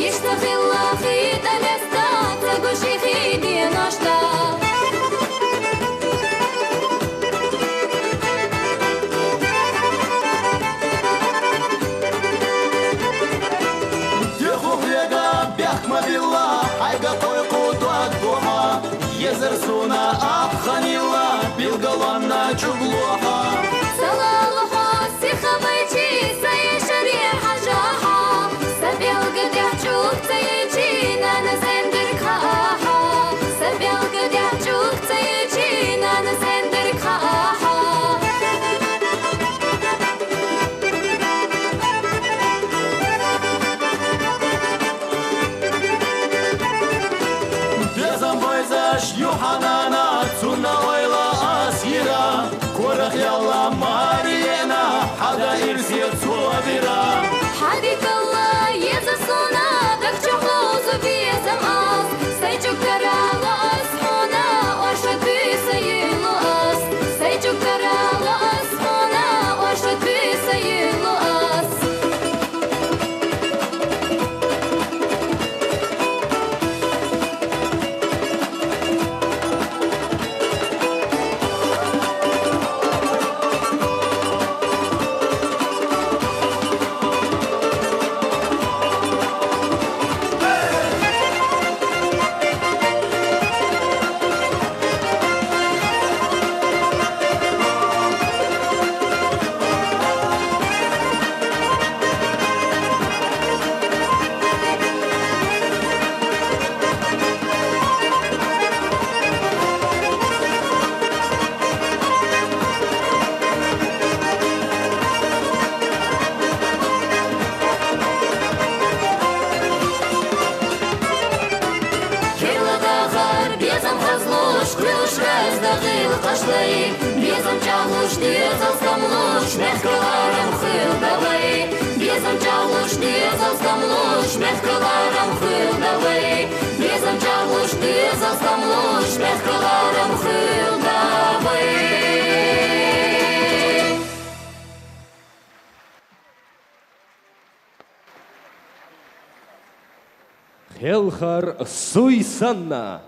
йиштахилла хитӀа леста, ца гушни хиди ношта. Деху хвега бяхма билла, айга къой къудват гуха. Езер суна ахъанила, билгаланна чуглуха. Салалуха сиха майчи, сай шари хажаха. Сабелга дяхчук цайчи, нана зендер кхаха. Сабелга дяхчук цайчи, нана зендер кхаха. Безам байзаш Юханана, цунна ойла асира. Корах ялла мариена, хада ирсет цодира. Хадикалла еза суна, дакчохлозу безам ас. Сайчук карала ас хуна, оша туй сайилу ас. Сайчук карала ас хуна, оша туй сайилу ас. Керла дагъар безам хазлуш, куьлуш раздагъил къашлай. Безам чагълуш, дезал скамлуш, мехкаларам хил давай. Безам чагълуш, дезал скамлуш, мехкаларам хил давай. Безам чагълуш, дезал скамлуш, мехкаларам хил давай. Хелхар суй санна.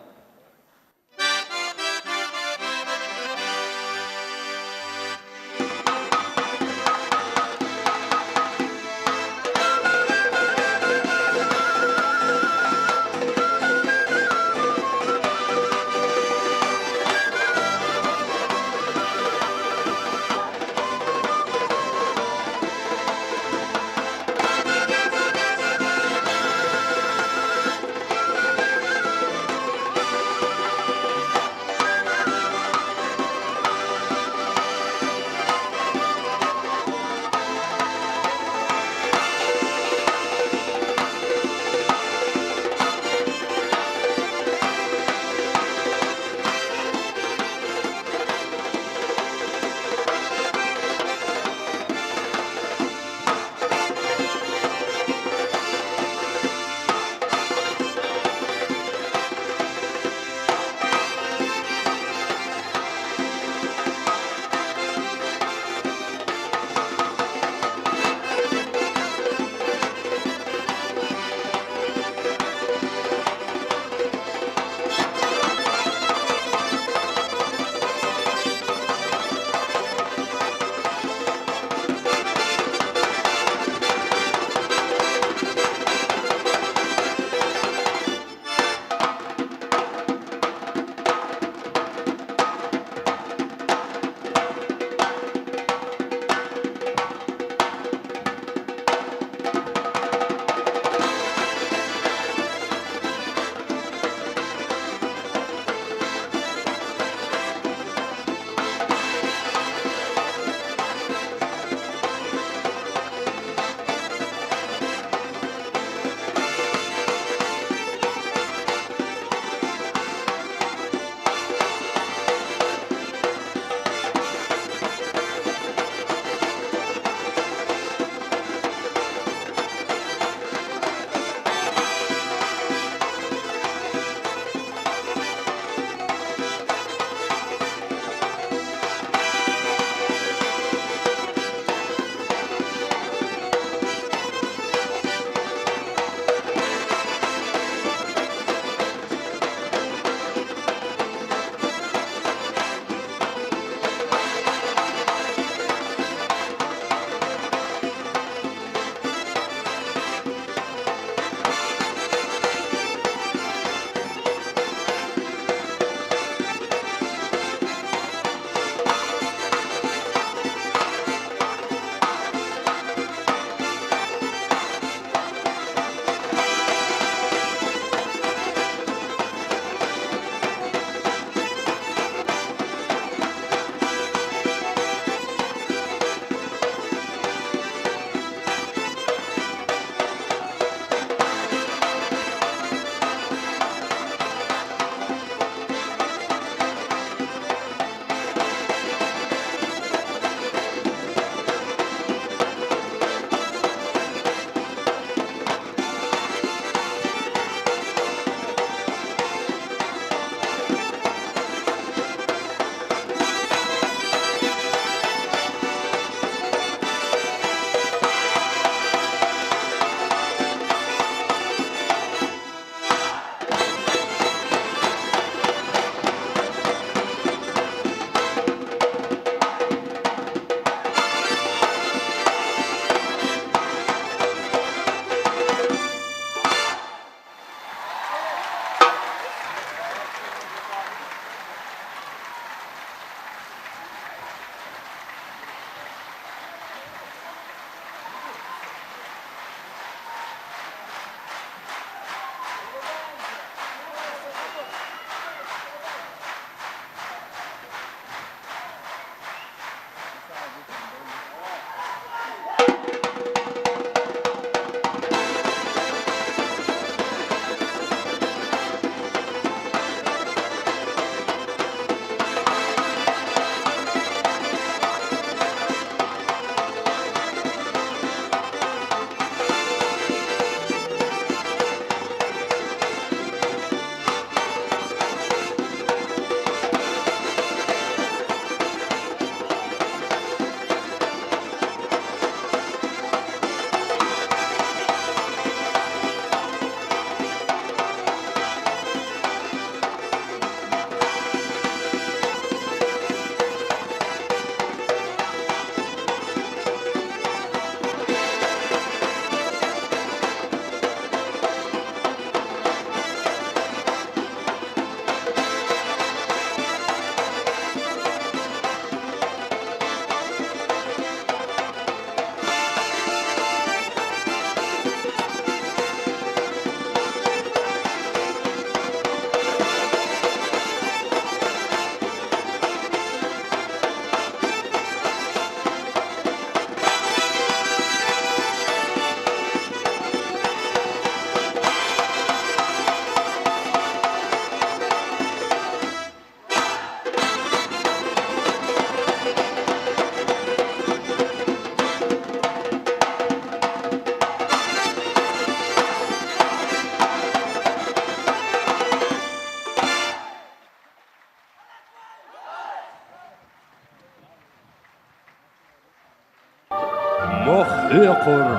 Хьур,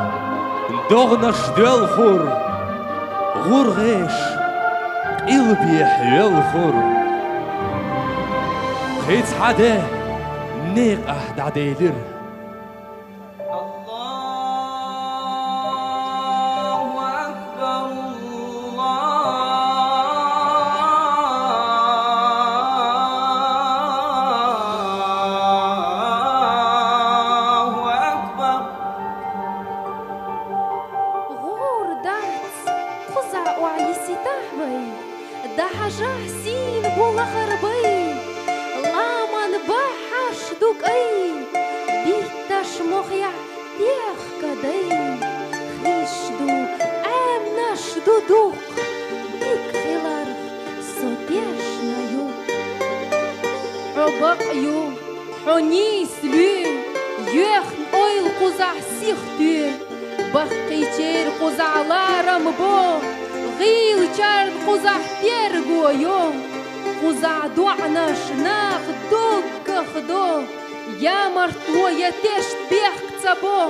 догӀнаш доьлхур, гӀургӀеш къилбехьа воьлхур. Кхин цхьа де некъахь дӀаделира. Аллаху акбар, Аллаху акбар. ГӀур дац, кхузахь охьа йисийтахь вай, дӀахьажахь сийна бу лахара бай, ламан баххьаш ду кӀай, битташ мохь яхь техка дай, хиш ду, Ӏемнаш ду дукха, дика хиларх со тешна ю. Хьо бакъ ю, хьо нийса луьй, йоьхна ойла кхузахь сиха туьй, баккхийчеран кхузахь ларам бо, гӀийлачарна кхузахь терго йо, кхузахь доӀанаш наха доггах до, ямартло я тешна бехк ца бо,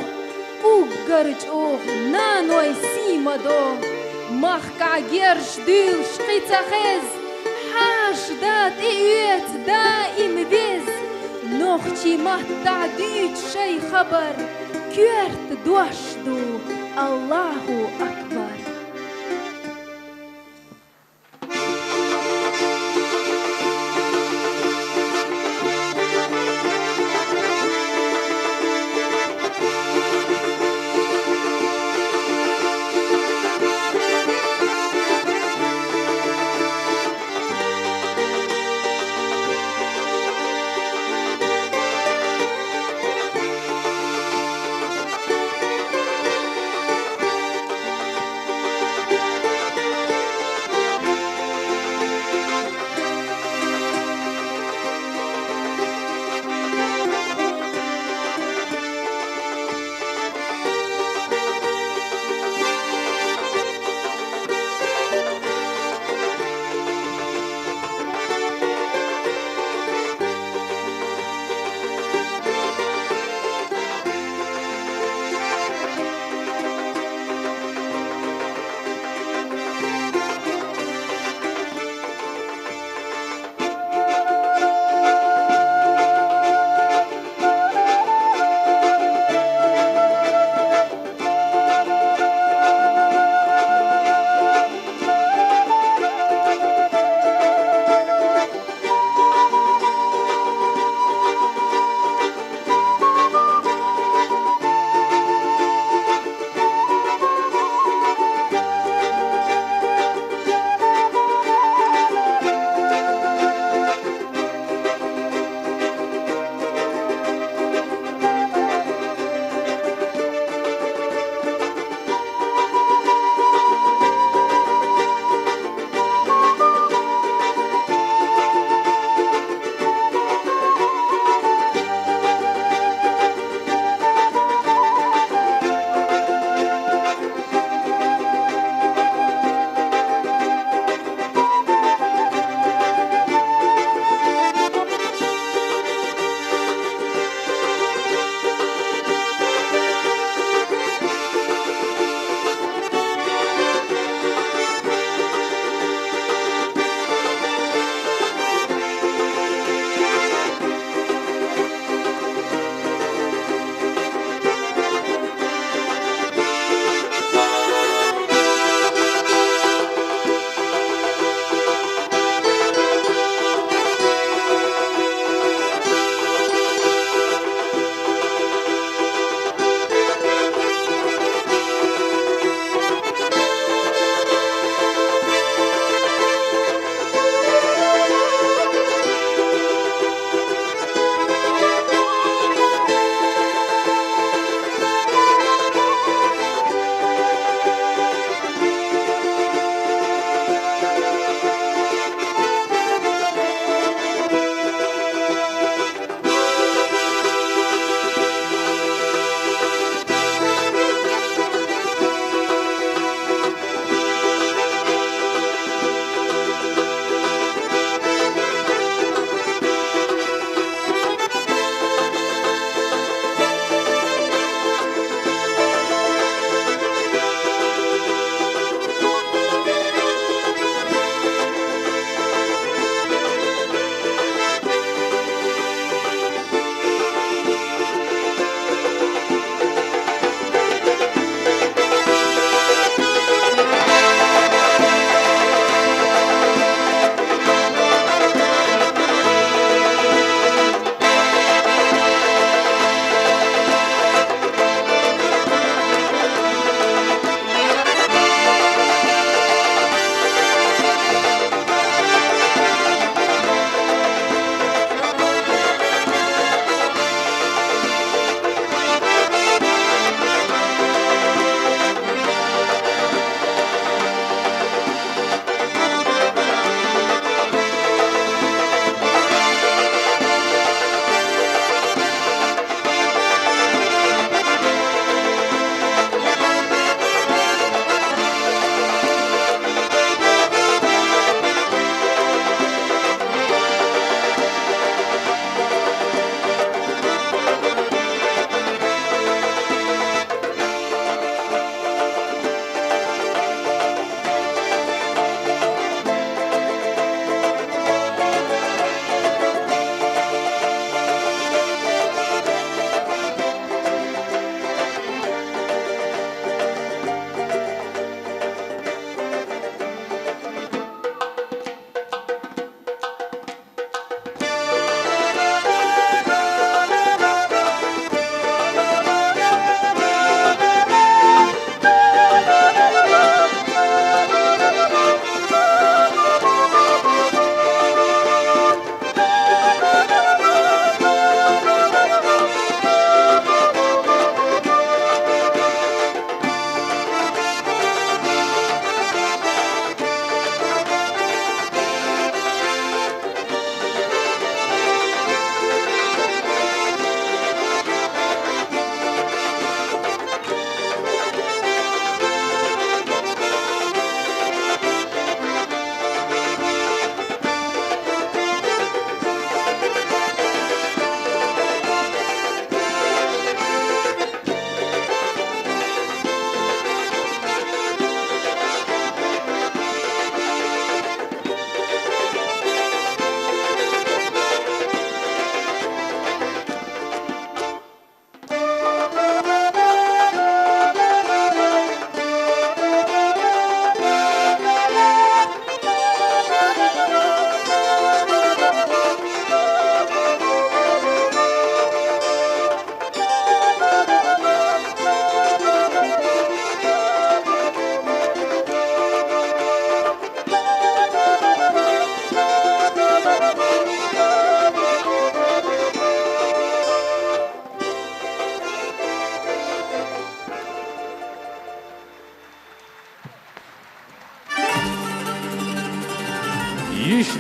уггар чӀогӀа наной сий ма до. Махкахь герз дуьйлуш кхин ца хеза, хьаша да тӀеоьцу даим веза. Нохчийн маттахь дуьйцу шайн хабар, коьрта дош ду, Аллаху акбар.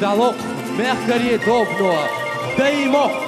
Далахь мехкарий Довно, «Даймохк».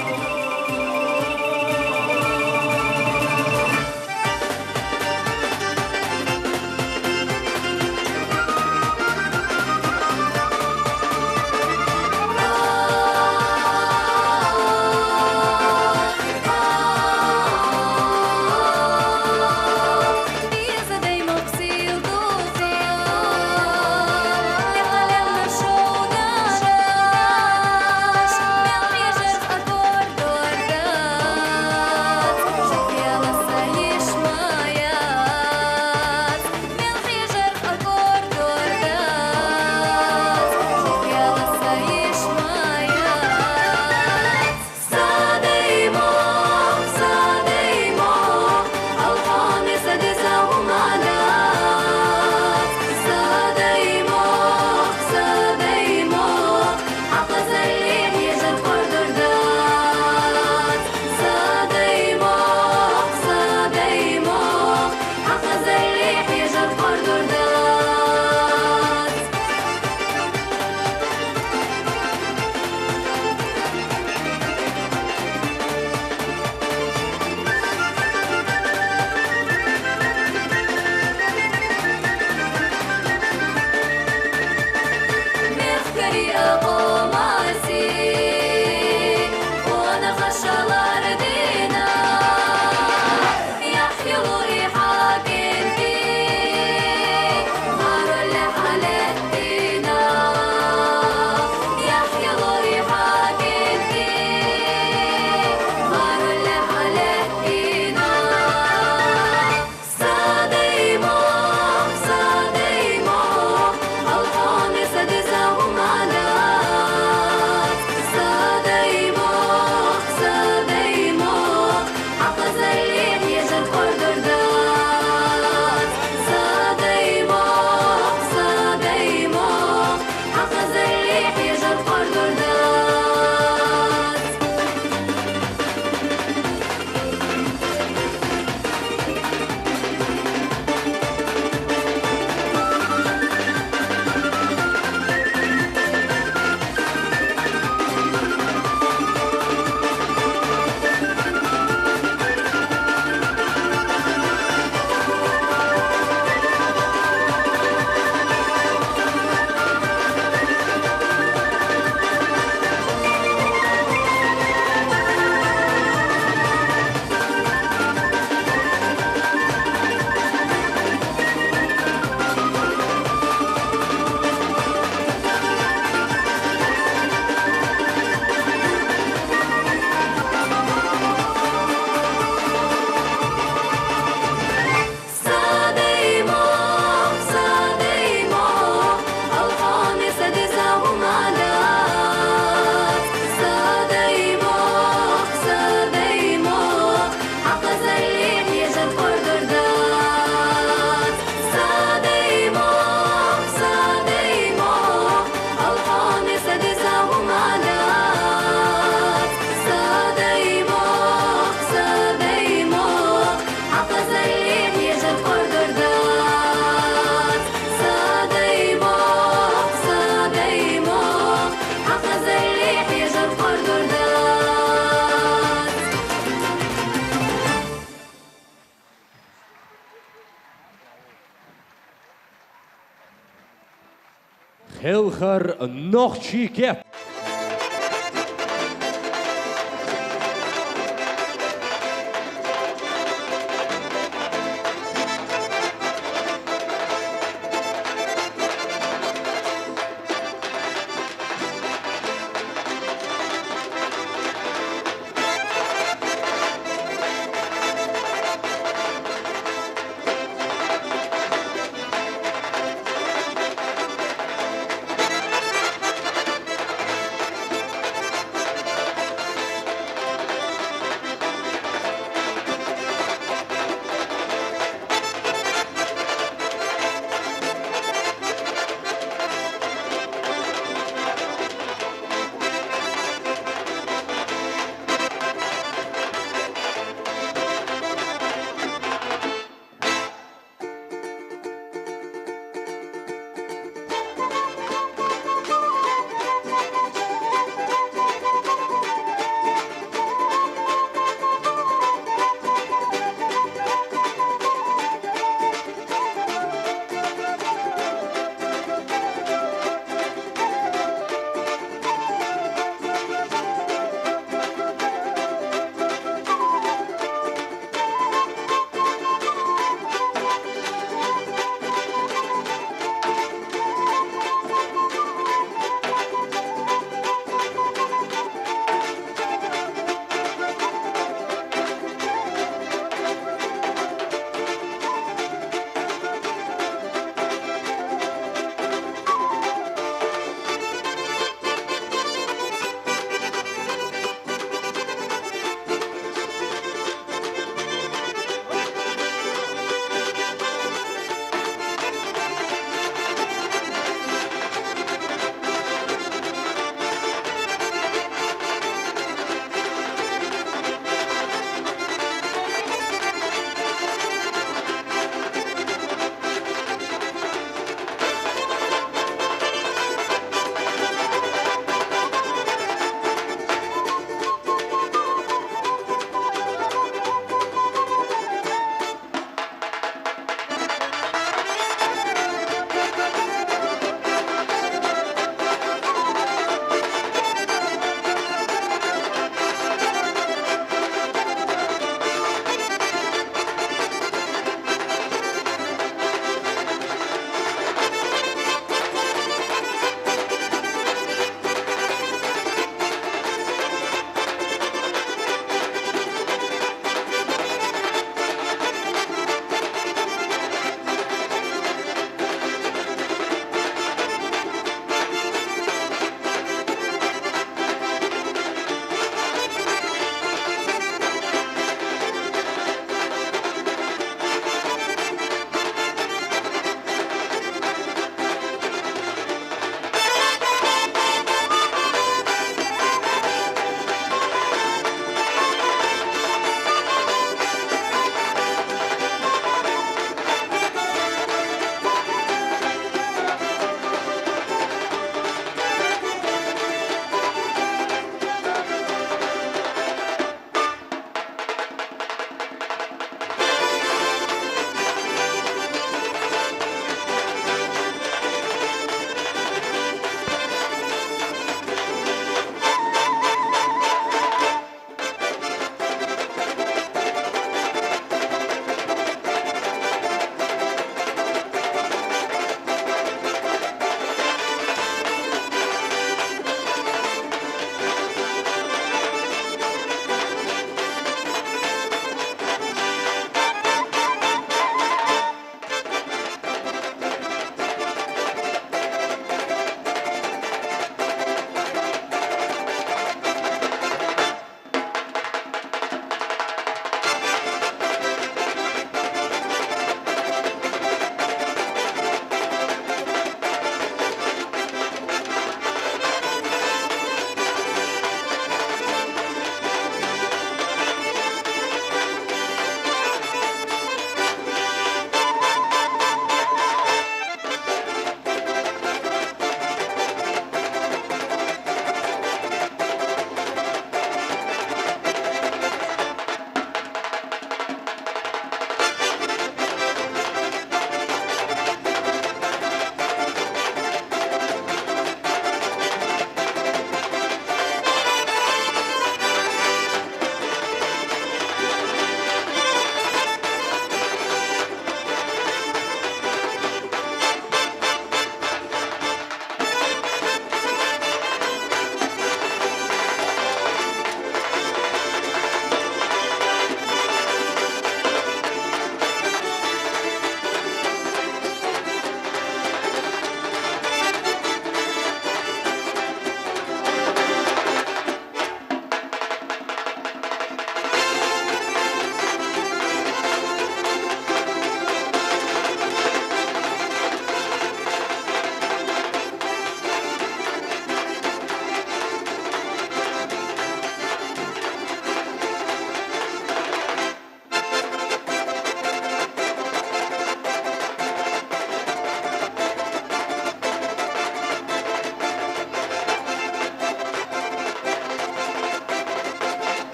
Хелхар нохчий кеп.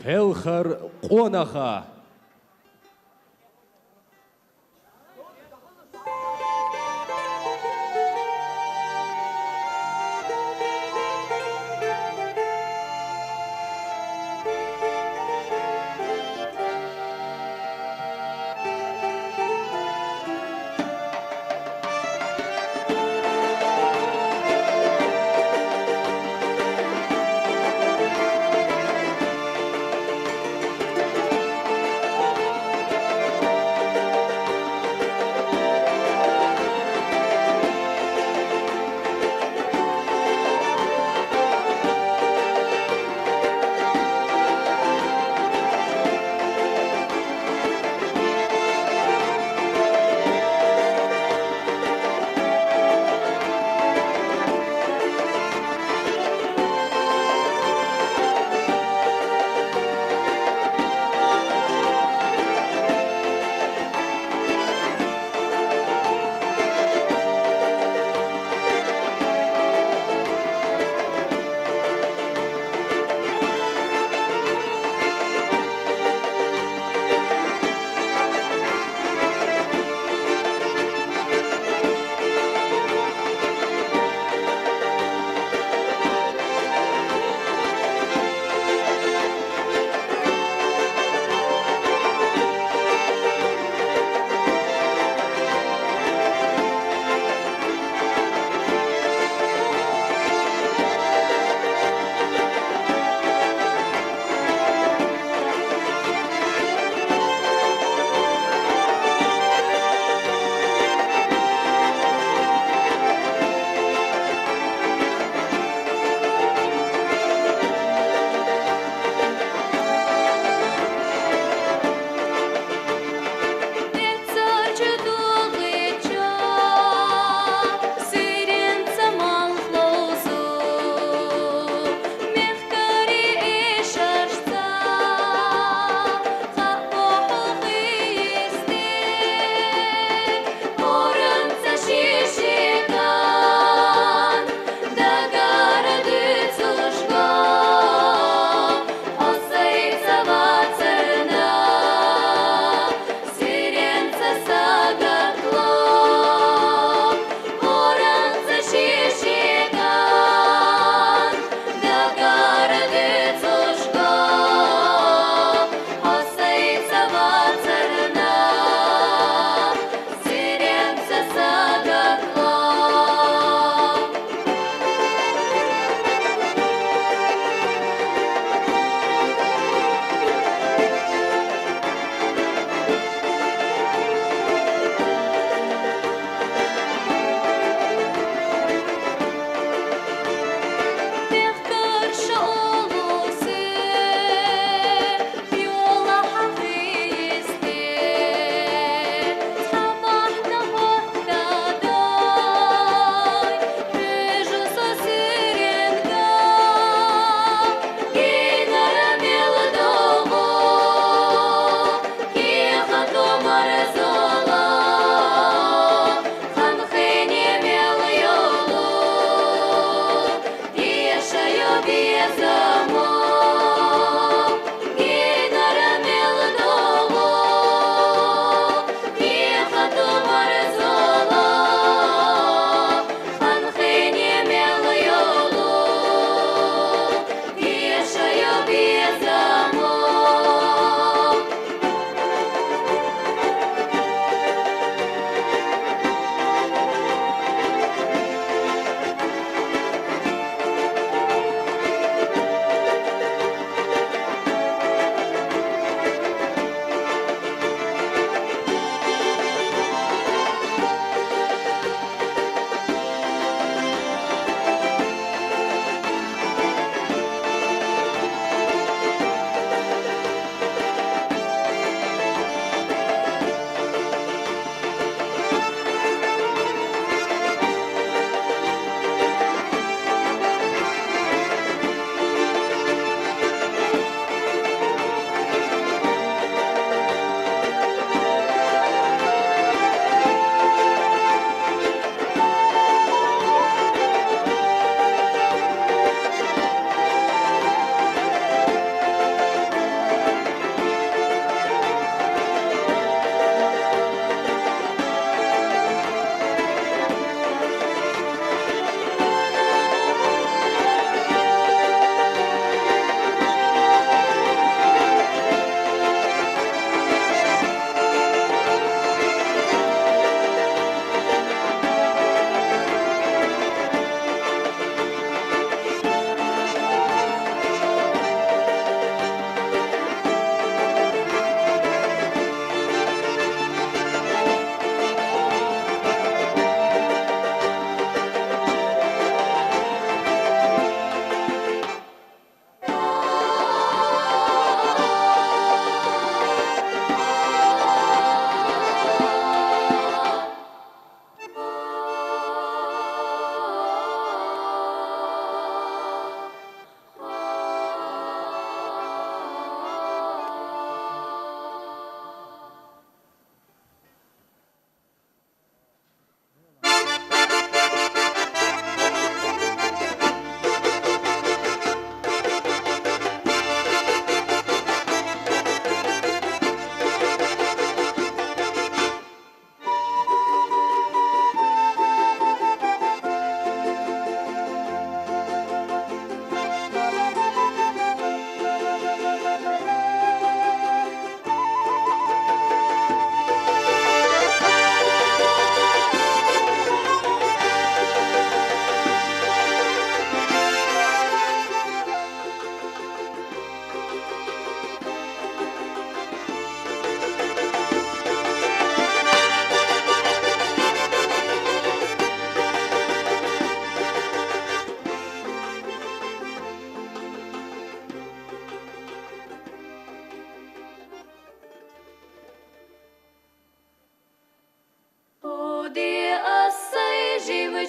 Пелхар къонаха.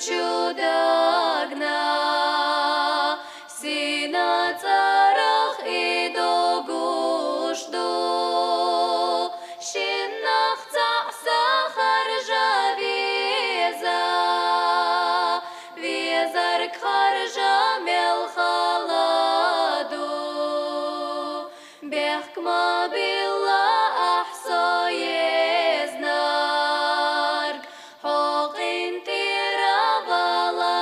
чудагна, сина цӀарах идогуш ду, шиннах цаӀ са харжа веза, везарг харжа мел хала ду. Бехк ма билла ахь со езнарг, хьо къинтӀера вала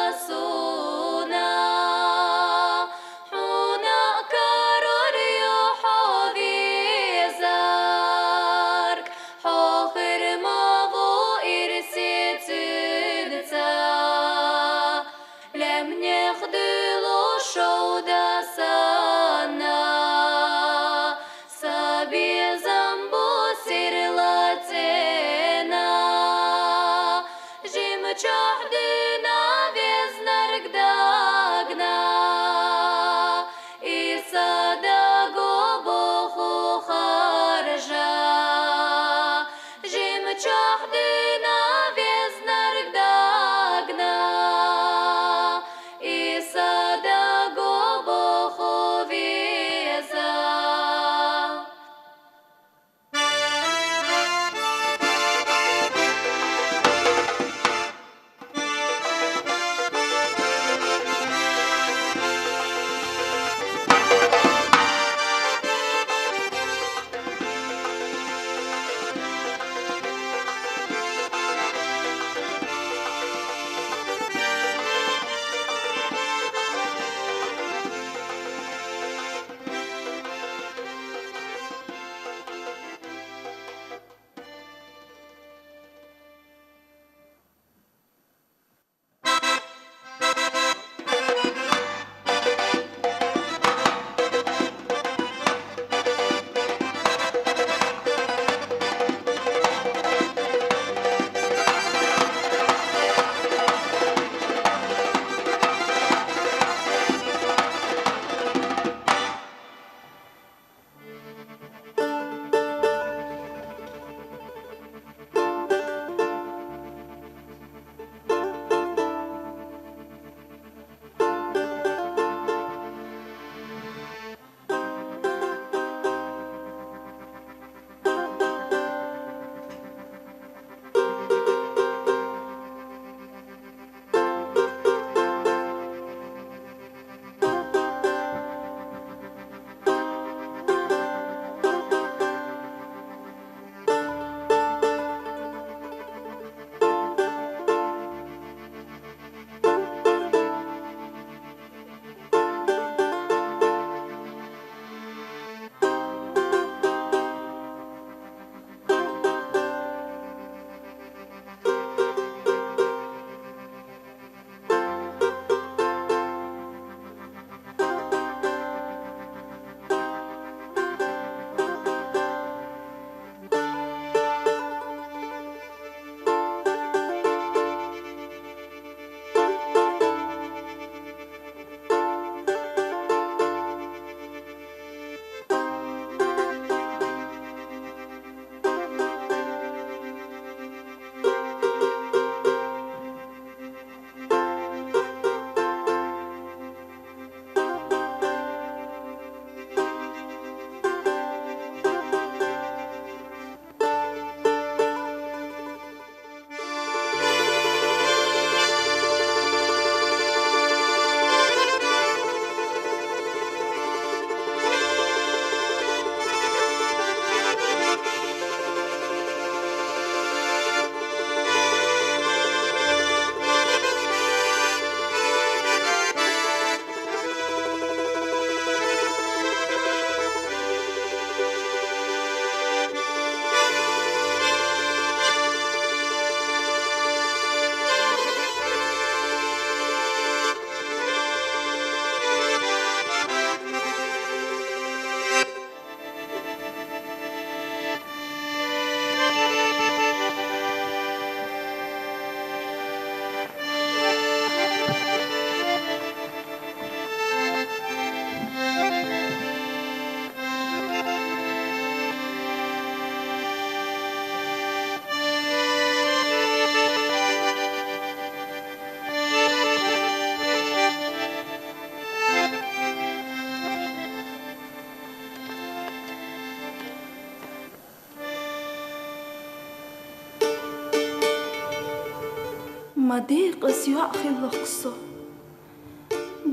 Ма декъаза йоӀ хилла-кх со,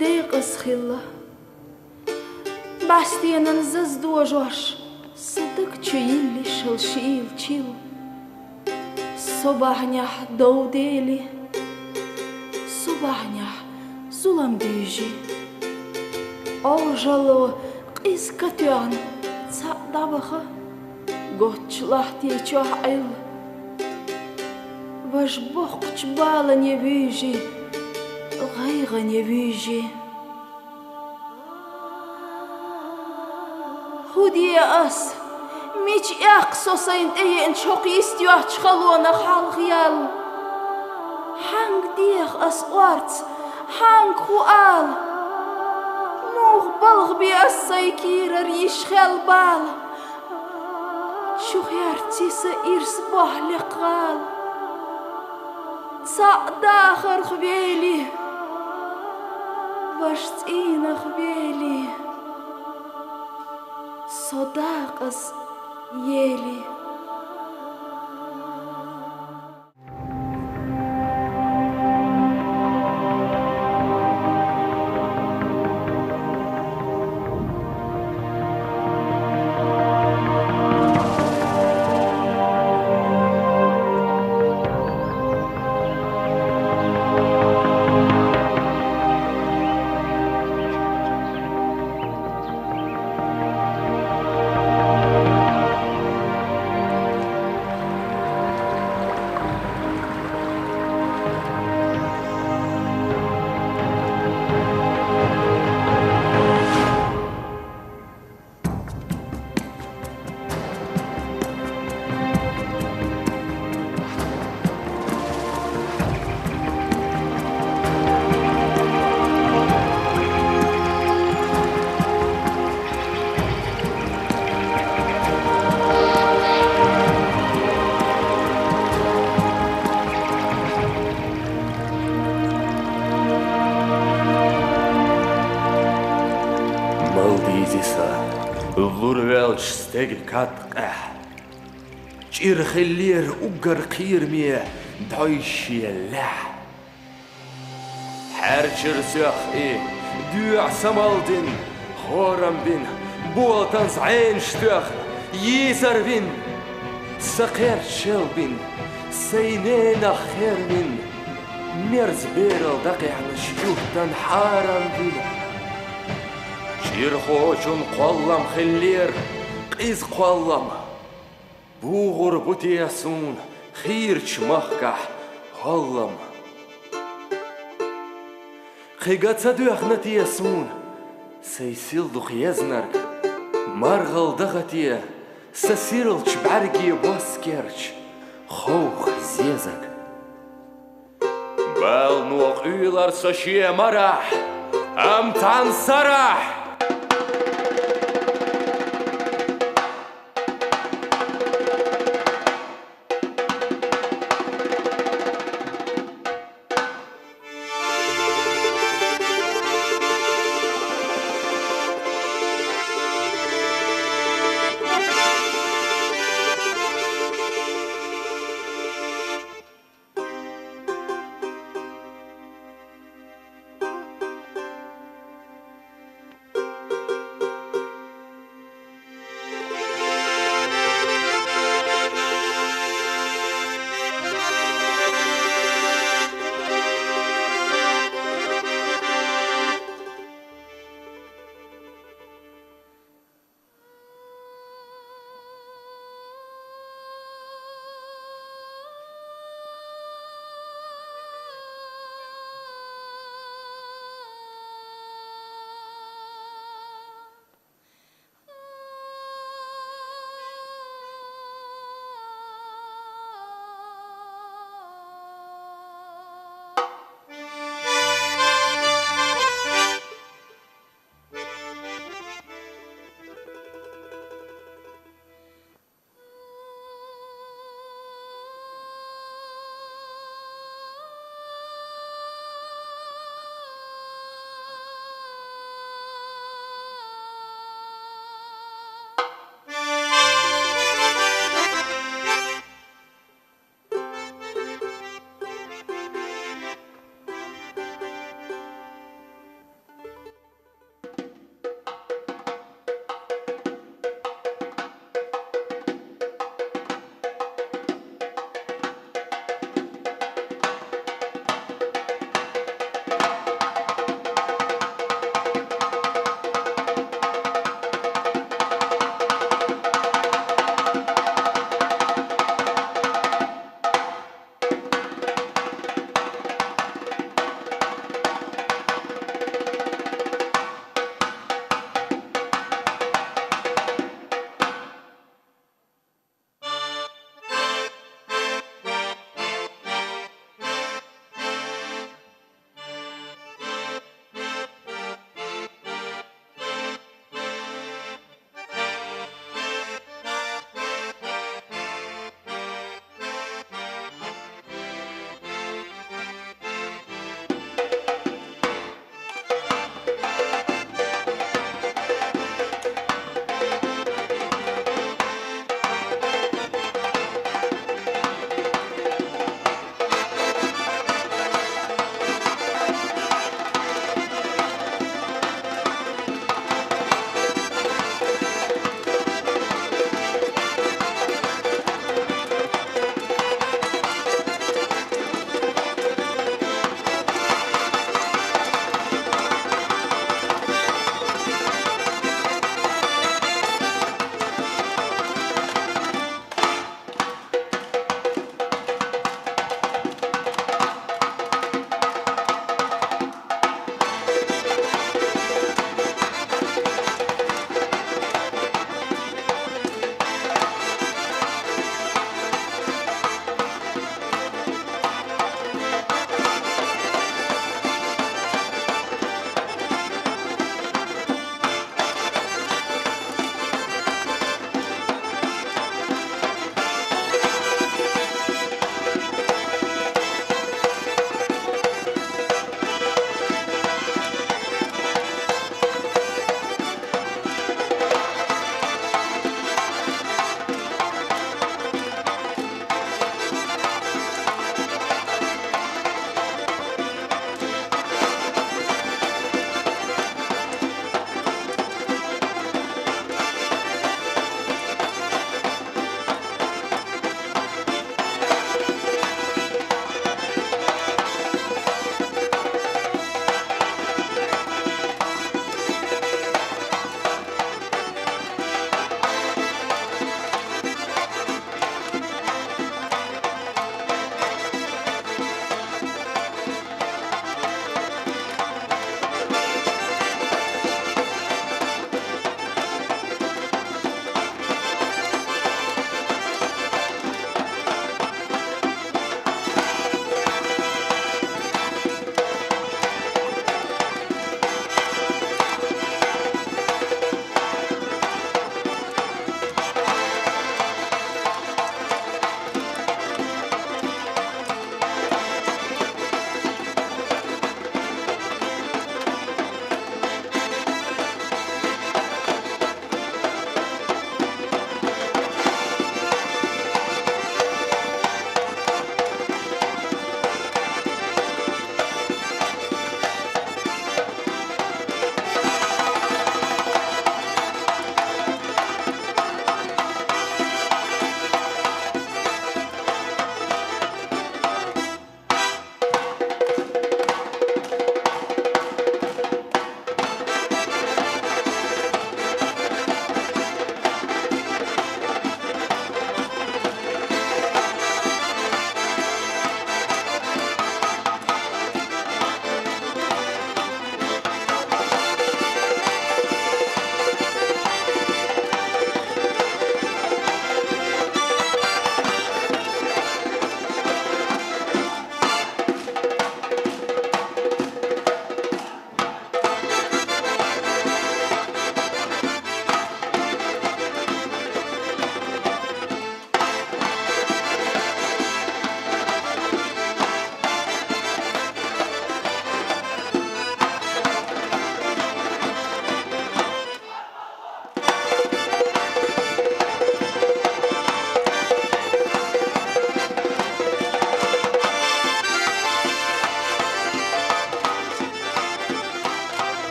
декъаза хилла. БӀаьстенан заз дожош, са даг чу йиллишал шийла чил. Со бахьанехь дов дели, со бахьанехь зулам дуьйжи. Ӏожалло къиза катоьхна цхьаъ дӀаваха, готтачу лахьти чохь Ӏилла. Важа боккхачу балане вуьйжи, гӀайгӀане вуьйжи. ХӀун де ас? Мича эккха со сайна тӀееанчу хӀокху йист йоцучу халонах хьалха ял? Хьанга деха ас орца, хьанга хӀун ала? Муха балха бе ас сайн кийрара йиш хел бала? Чу херци сан ирс бохь лекха гӀала? Цхьаъ дахарх вели, важа цӀийнах вели, со декъаза ели. Мала дийзи сан, лур ваьлча стеган каткъехь, чӀир хиллера уггар кхераме дӀой шен лаьхьа. Хьаьрчира сох и, доьӀа самалдина, хорам бина, болатанца Ӏенаш тоьхна, йийсар вина, сан кхерч шелбина, сайн ненах хервина, мерза берал дӀакхехьнаш юьхтан хьарам вина. ЧӀирхочун кхоллам хиллера, къиза кхоллам. БогӀур бу те суна хийрачу махкахь хӀоллам? Кхин ган ца доьхна те суна сайн сил дукха езнарг? МаргӀал даха те сан сиралчу бӀаьрге боскерчу ховха зезаг? Бала къуьйлура со шен марахь, амма цхьана сарахь.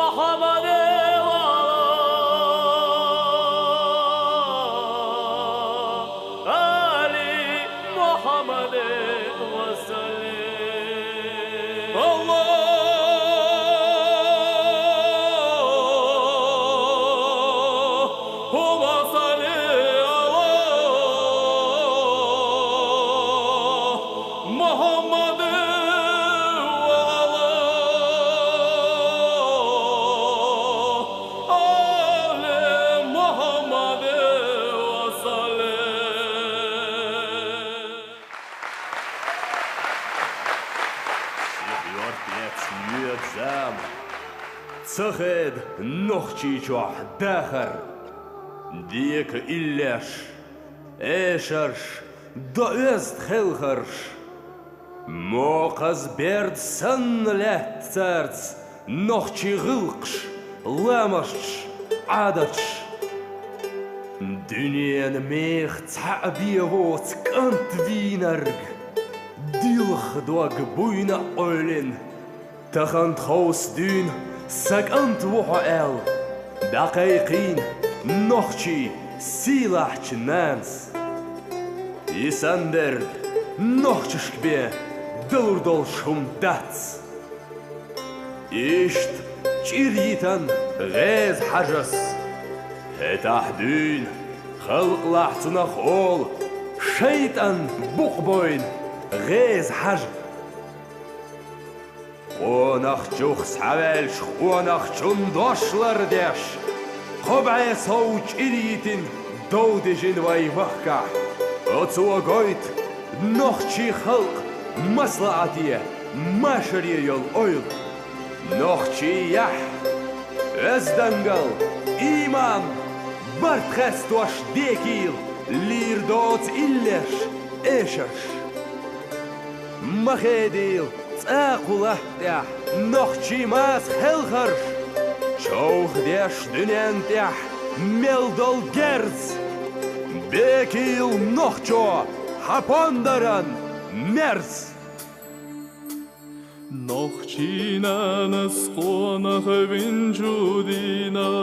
محمد وعلى آل محمد وسلم. اللهم صل على محمد وعلى آل محمد وسلم. Ши бӀаь итт метр йоьду зама. Ца хеда Нохчийчохь дахар. Дека иллеш, эшарш, доӀоьзда хелхарш. Мокхаза берд санна лаьтта цаьрца нохчий гӀиллакхаш, ламасташ, Ӏадаташ. Дуьненан мехах цхьаъ бен воцу кӀант вийнарг дилха дог буйна а къевлина. Тахана тховса дуьйна сан кӀант ву хьо аьлла, дӀакхайкхийна нохчийн сийлахьчу нанас. И санна дерг нохчашка бен далур долуш хӀума дац. Иштта чӀир йитина ГӀеза-Хьажас. ХӀетахь дуьйна халкъалахь цунах олу шайтӀан букъ бойна ГӀеза-Хьажа. Къонахчух схьаваьллачу къонахчун дош лардеш, кхо бӀе сов чӀир йитина дов дижина вай вахкахь, оцо гойту нохчийн халкъан маслаӀате, машаре йолу ойла. Нохчийн яхь, оьздангалла, ийман, барт хестош декийла лийр доцу иллеш, эшарш. Ма хедийла цӀа кху латта тӀехь нохчийн маса хелхарш, човхадеш дуьнен тӀехь мел долу герз. Бекийла нохчо хьан пондаран мерз. Нохчийн нанас къонах винчу дийнахь,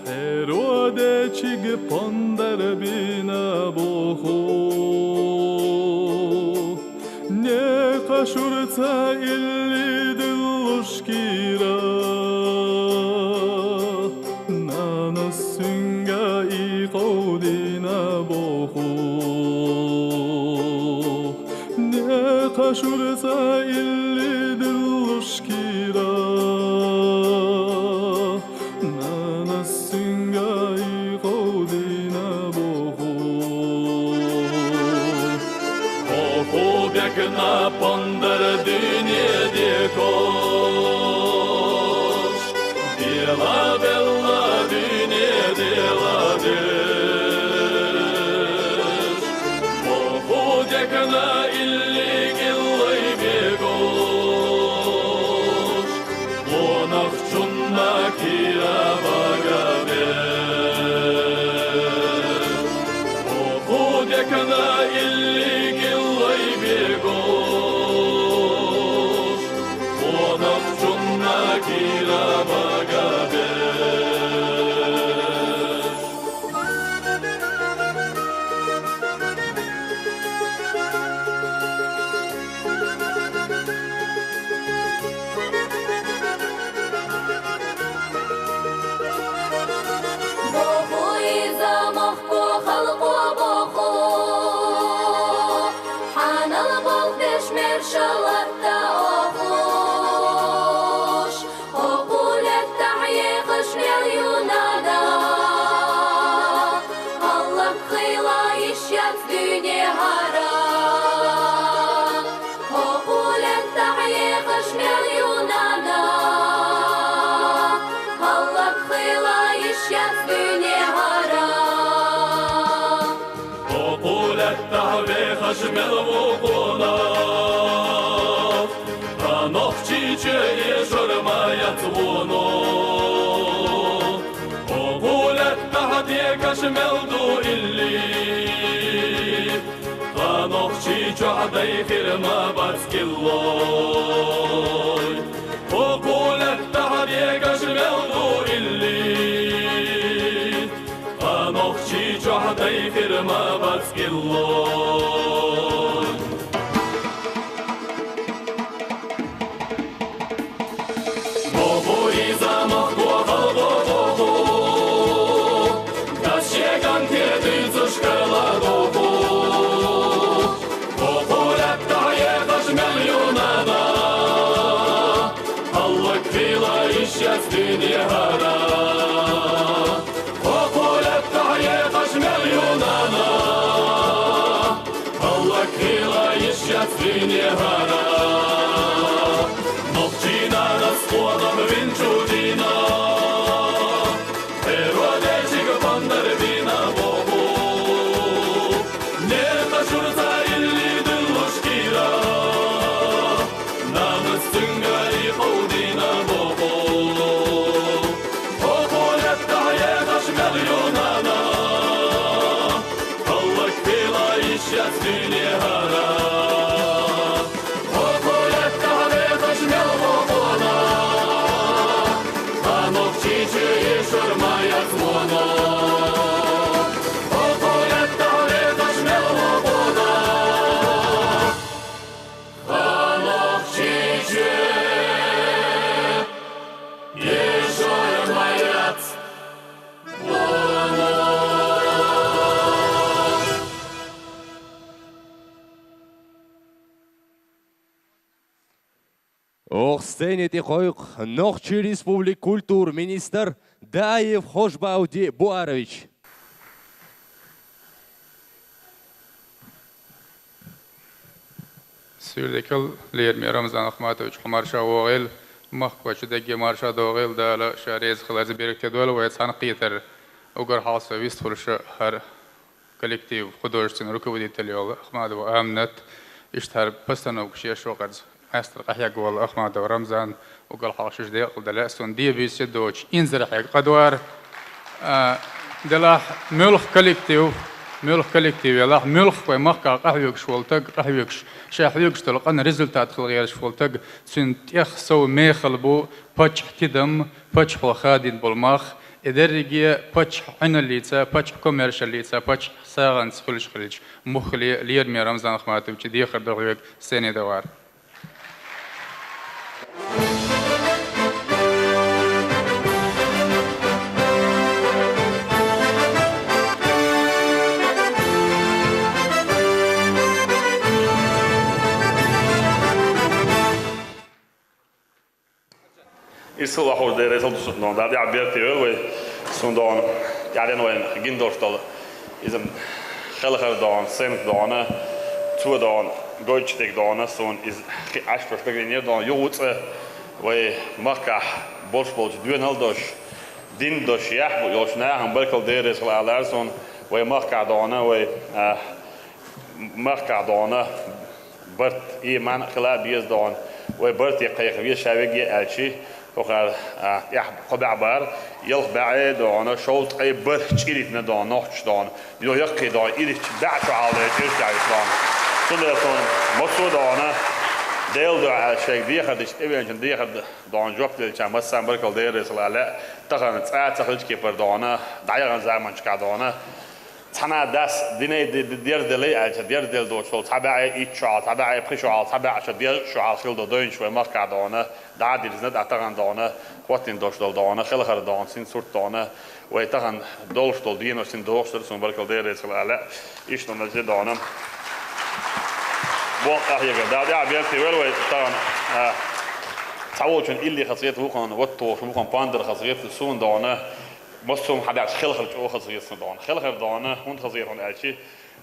пхьеро дечиг пондар бина боху. Некха шуьрца илли диллуш кийра, нанас цуьнга и кхов дина боху. Некха шуьрца илли диллуш кийра, нанас цуьнга и кхов дина боху. Боху бекна пондар дуьне декош, дела белла дуьне дела деш. Боху декна илли кӀиллой бегош, къонахчунна кийра бага беш. Боху декна илли кӀиллой бегош, къонахчунна кийра бага беш. Боху иза махко халкъо боху, хьанал болх беш мерша латта охуш. Хьо кху лаьттахь ехаш мел ю нана, хӀаллакьхила йиш яц дуьне хӀара. Хьо кху лаьттахь ехаш мел ю нана, хӀаллакьхила йиш яц дуьне хӀара. Хьо кху лаьттахь вехаш мел ву къонах, тхан нохчийчу эшар ма яц вуно. Хьо кху лаьттахь декаш мел ду илли, тхан нохчийчохь дайхира ма бац кӀиллой. Илло. Боху иза махко халбо боху, дас шеган кедуьйцу шкала боху. Боху лаьттахье хаш мел юнана, Аллах вила ишяц дуьне хара. Хохолет тахье хаш мел юнана, Аллах вила ишяц дуьне хара. Нохчина раскодом винчудина, Херодечик пандар вина боху. Не та шурца илли дыллуш кира. Намыс цингари ховдина боху. Хохолет тахье хаш мел юнана. Аллах вила ишяц дуьне хара. Хохолет тахье хаш мел бохуна. Ханок чичи ишур маяц моно. Хохолет тахье хаш мел бохуна. Ханок чичи ишур маяц Оха сцене тӀе кхойкху Нохчийн Республикан культуран министр Даев Хож-Бауди Буарович. Суьйре дика хуьлда, лераме Рамзан Ахматович, хьо марша вогӀийла, махкахой чу дерриге марша догӀийла, Дала ша реза хиларца беркате дойла вай цхьаьна кхетар. Уггар хьалха со вист хуьлуш хӀара коллектив, художественный руководитель йолу Ахмадова Аминат, иштта хӀара постановкаш еш вакхарца, маьстара къахьегна волу Ахмадов Рамзан, уггар хьалха шуьша декъала дан лаьа суна, дебийсе доцуш, инзаре хьегна къа дора. А, делахь, муьлхха коллектив, муьлхха коллектив елахь, муьлхха вай махкахь къахьоьгуш волу таг, къахьоьгуш, ша хьоьгуш долу къан результат хила гӀерташ волу таг, цуьнан тӀех сов мехала бу паччахьан тидам, паччахьо хадийна болу мах, и дерриге паччахьан Ӏиналлица, паччахьан комаьршаллица, паччахьан сагӀанца хуьлуш хилча, муххале лераме Рамзан Ахматовича дехар ду хьоьга, сцене тӀе вахара. Иза ца вахуш дерриг ца дусу дона, Дала тӀаьхьа беркате йойла вай, суна дона, тӀаьхьа вайна гина долуш долу иза хелхар дона, сценка дона, цо дона, гойтуш дерг дона, суна иза хи Ӏаш долуш дагадинера дона, юха цкъа вай махкахь болуш болчу доьналла долуш, дин долуш, яхь бу йолчу нахана баркалла дерриг хила алара суна, вай махкахь дона, вай, а, махкахь дона, барт, ийман а хила а беза дона, вай барте кхайкха веза ша веге аьлчи, хӀокхара, а, тӀехь кхо баьӀ бара, ялх баьӀе дона, шовзткъе бархӀ чӀиритина дона, нохчаш дона, йо яккхий дона, ирча баьӀ чу Ӏалла чӀирча виш дона. Цундела суна массо а дона, Делан дуьхьа аьлча шайга дехар дича, тӀевеанчун дехар дона, жоп делча, массарна баркалла дерриг хила лаьа, тахана цкъа а ца хилча кепара дона, дӀаяхана заманчка дона, Цхьана дас динай ди-, ди-, дерзделай аьлча, дерзделла доцуш долу цхьа баьӀе итт шо Ӏалла, цхьа баьӀе пхи шо Ӏалла, цхьа баьӀе шо Ӏалла хилла долу дойнаш вай махкахь дона, дӀа а дирзина, дӀа тахана дона, хӀоттийна долуш долу дона, хелхар дона, цуьнан сурт дона, вай тахана долуш долу денош цуьнан дохуш дара, суна баркалла дерриг хила лаьа, иштта дона, зе дона. Боккъахь егар, Дала тӀаьхьа беркате войла вай тахана, а, цхьаволчун илли хазахета вукхун, ваттохуш вукхун пандар хазахета, суна дона, Массо а хьан даьлча хелхар чӀогӀа хазахета суна дона. Хелхар дона, хӀунда хазахета хьуна аьлчи,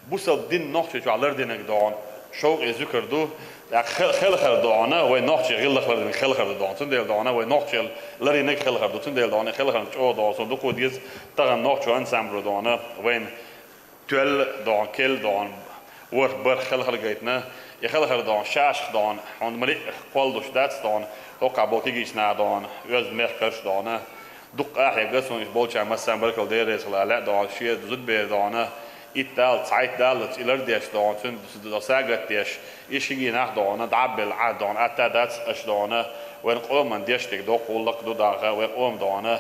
бусалба дин Нохчийчохь лардинарг дона, шовкъе зуькар ду, тӀаккха хел-, хелхар дона, вай нохчийн гӀиллакх лардинарг хелхар ду дона. Цундела дона, вай нохчийн лардинарг хелхар ду. Цундела дона, хелхарна чӀогӀа дона, суна дукха деза, тахана нохчо ансамбль дона, вайна тоьлла дона, келла дона, ворхӀ-бархӀ хелхар гайтина, и хелхар дона, шашах дона, хьуна ма-лиъ кхоллалуш дац дона, хӀокхахь болу кегийчу наха дона, оьзда мехкарш дона, дуккха а хьегна суна, уьш болчарна массарна баркалла дерриг хила лаьа дона, шен зудабер дона, итт далла, цхьайтта даллалц и лардеш дона, цуьнан сагатдеш, и шиги нах дона, дӀа а белла Ӏа дона, атта дац аша дона, вайн къоман деш дерг доккха гӀуллакх ду даха, вайн къома дона,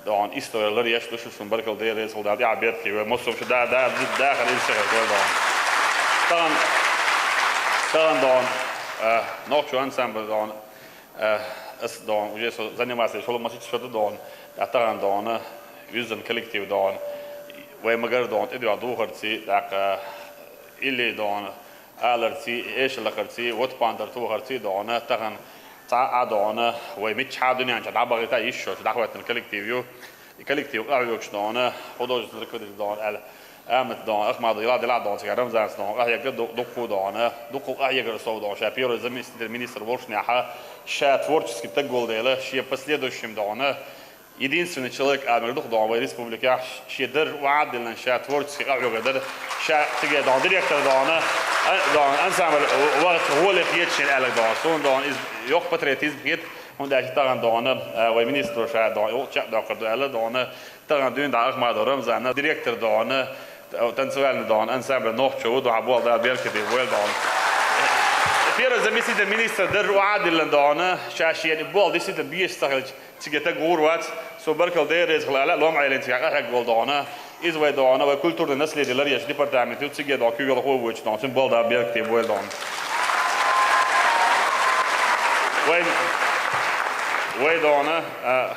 Дон история лар еш ду шу, сун баркал дерез хул да, я берки, ве мосом шу да, да, да, хар из шахар, дон. Таган, таган, дон, э, нохчу ансамбль, дон, э, ас, дон, уже со заниматься, шолу масич шота, дон, а таган, дон, э, юзан коллектив, дон, вай магар, дон, идва духарци, так, э, или, дон, аларци, эшелахарци, вот пандар тухарци, дон, э, таган, ца а, дон, э, вай мич ха дунян ча, да багита ишо, да хватан коллектив ю, И коллектив къахьоьгуш дона, художественный руководитель дона, ал Амат дона, Ахмадов Ила Дила дона, цигара Рамзанс дона, къахьега ду-, дукху дона, дукху къахьегар сов дона, ша первый заместитель министр волшняха, ша творческий таг гол дела, ше последующим дона, единственный человек, амир дух дона, вай республика, ше дар ваадилан, ша творческий къахьега дар, ша циге дона, директор дона, а, дона, ансамбль, вахт, воле хет шин алаг дона, сон дона, из, ёх патриотизм хет, ХӀунда аьлча таган дона, э, вай министр ша дона, юл ча доккхар ду аьлла дона, таган дуьйна да Ахмадов Рамзана, директор дона, танцевальный дона, ансамбль нохчо, ву дона, бол да, беркати, вуэл дона. Первый заместитель министра дар ваадилан дона, ша шиен бол, действительно, биеш сахилч, циге таг гур вац, со баркал дерез хлала, лом айлен цига, хак бол дона. Из вай дона, вай культурный наследие ларьеш департамент, ю циге дона, кюгел хо вуч дона, син бол да беркати, вуэл дона. Вай, вай дона, а,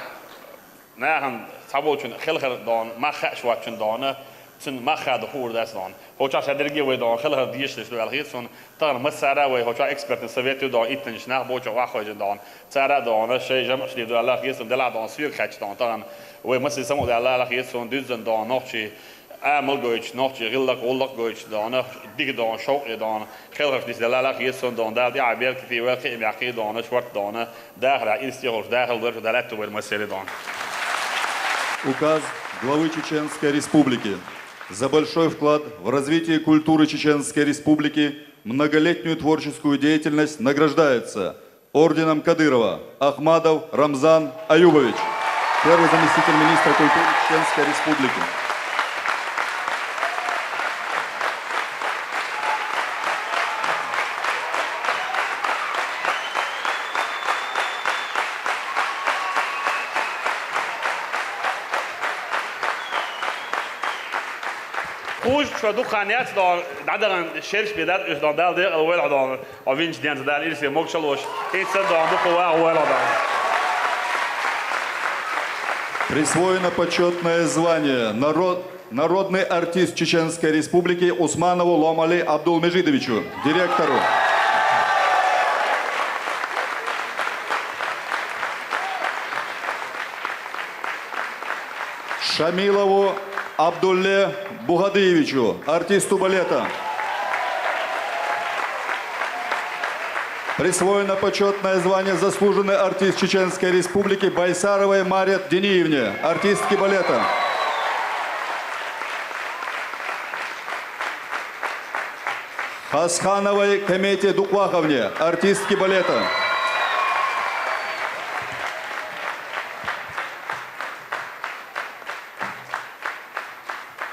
нахан цхьаболчун хелхар дона, мах хаш вачун дона, цун мах хада хуур дас дона. Хоча ша дерге вай дона, хелхар диеш лиш дуэл хит сун, таган массара вай, хоча экспертный совет ю дона, иттаниш нах боча вахойжин дона. Цара дона, шей жамаш ли дуэл хит сун, дела дона, свиг хач дона, таган вай масси саму дуэл хит сун, дюззан дона, нохчи, Амал гойч, нохчи, гӀиллакх, гӀуллакх гойч дона, диг дона, шовкъе дона, хелхаш дис далалах, есон дона, дал диа беркати вел кхи мякхи дона, шварт дона, дахра, инсти холш, дахал верш, далат тубер масери дона. Указ главы Чеченской Республики. За большой вклад в развитие культуры Чеченской Республики, многолетнюю творческую деятельность награждается орденом Кадырова Ахмадов Рамзан Аюбович, первый заместитель министра культуры Чеченской Республики. Хуш, шо духаняц дон, дадаган шерш бедат, уж дон дал декъал вел дон. О винч ден дал ирсе могшалош, ицен дон, буху ва вел дон. Присвоено почетное звание народ-, народный артист Чеченской Республики Усманову Ломали Абдулмежидовичу, директору. Шамилову Абдулле Бугадиевичу, артисту балета. Присвоено почетное звание «Заслуженный артист Чеченской Республики» Байсаровой Марет Дениевне, артистке балета. Хасхановой Комете Дукваховне, артистке балета.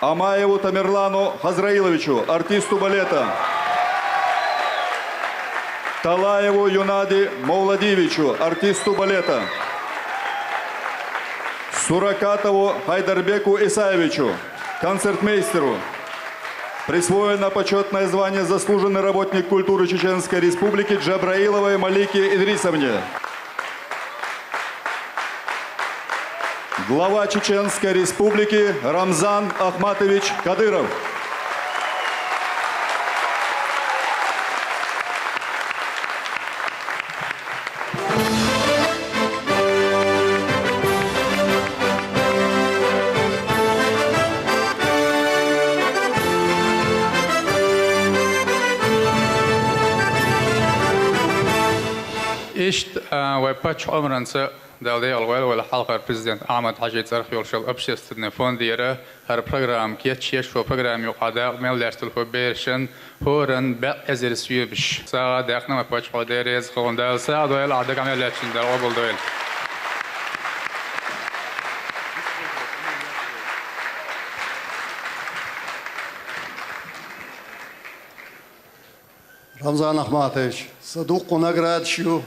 Амаеву Тамерлану Хазраиловичу, артисту балета. Талаеву Юнади Мовладиевичу, артисту балета. Суракатову Хайдарбеку Исаевичу, концертмейстеру. Присвоено почетное звание «Заслуженный работник культуры Чеченской Республики» Джабраиловой Малике Идрисовне. Глава Чеченской Республики Рамзан Ахматович Кадыров. Иштта, а, вай паччахьа омранца Дала декъала вайл вала хьалхара президент Ахьмад-Хьажий цӀарах йолуш йолу общественный фонд яра, хӀара программа кечъеш, хӀо программа юкъа дакъа мел лаьцна хӀо берашан, хӀоран баьӀ эзар соьбаш. СагӀа даьккхина ма паччахьо дерриг хӀун Дала сагӀа дойла, ахь дагахь мел лаьцна Дала къобал дойла. Рамзан Ахматович, сан дуккха наградаш ю.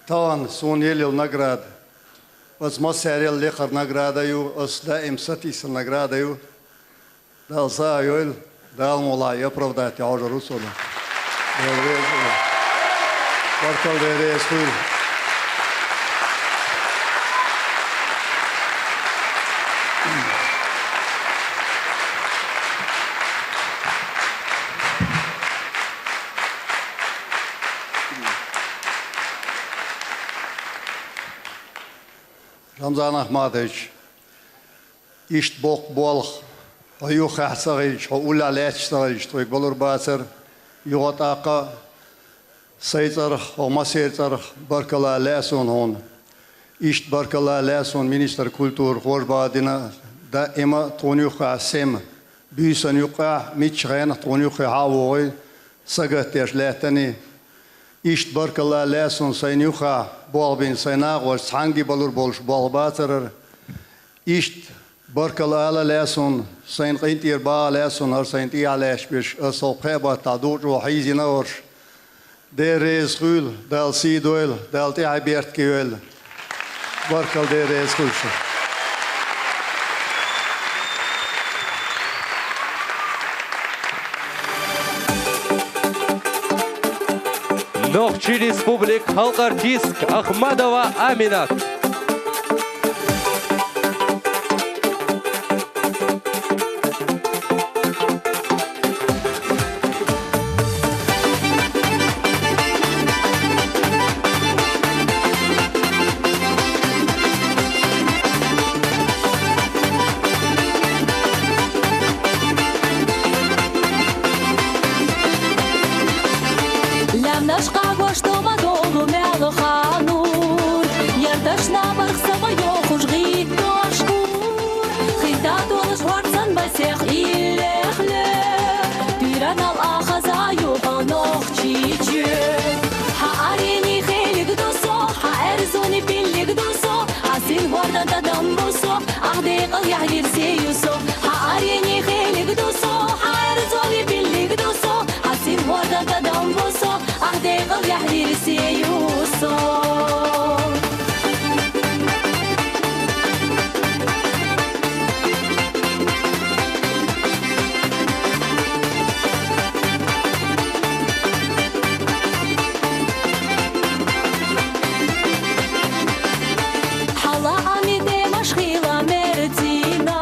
Тахана суна еллал награда. Ас массарел лекхар награда ю, ас даим сатийсар награда ю. Дала сагӀа йойла, Дала мугӀалахь оправдать йоаккхар ву со. Дала реза хуьлда. Баркалла, Дела реза хуьлда. Рамзан Ахматович, иштта боккха болх, хьо юххехь ца хилча, хьо уллехь лаьтташ ца хилча, тхоьга балур бацара. Юха тӀаккха сайн цӀарах, хьо массеран цӀарах баркалла лаьа суна хьуна. Иштта баркалла лаьа суна министр культуры Хожа-Баха Дина, даима тхуна юххехь сема, буьйсанна юккъехь, мичча хенахь тхуна юххе хьа а вогӀий, сагатдеш лаьттаний. Иштта баркалла лаьа суна сайна юххехь болх бина сайн накъостий, цхьаьнгге балур болуш болх бацара. Иштта баркалла ала лаьа суна, сайна къинтӀера баха лаьа суна, хӀара сайна тӀехьа лаьтташ берш, ас хӀокху пхеа баттахь дукха чӀогӀа хьийзийна хӀорш. Дела реза хуьлда, Дала сий дойла, Дала тӀаьхье беркате йойла. Баркалла, Дела реза хуьлда шуна. Нохчийн Республикан халкъан артистка Ахмадова Аминат. Лаьмнаш къагош тома долу мел ханур, ярташ набарх сама йохуш гӀиттош кур. Хита долуш хӀорцан масех иллехле, туьйранал а хаза юха Нохчийчоь. Хьан аренийн хелиг ду со, хьан аьрзуни пиллиг ду со, хьан син хӀордан тӀадам бу со, ахь декъал яхь вирсе ю со. Хьан аренийн хелиг ду со, хьан аьрзуни пиллиг ду со, хьан син хӀордан тӀадам бу со, ахь декъал яхь вирсе ю со. Хьала амидемаш хила мерцина,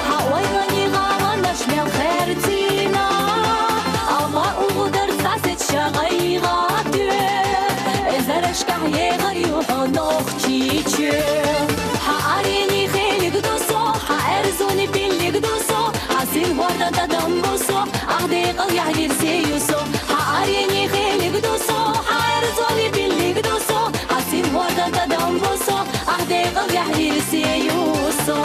хьан ойлани гӀаланаш мел херцина, амма угӀудар цхьа сецча гӀайгӀа тоь, эзарашкахь ехар ю хьо Нохчийчоь. Хьан аренийн хелиг ду со, хьан аьрзуни пиллиг ду со, хьан син хӀордан тӀадам бу со, ахь декъал яхь вирсе ю со. Хьан аренийн хелиг ду со, хьан аьрзуни пиллиг ду со, хьан син хӀордан тӀадам бу со, ахь декъал яхь вирсе ю со.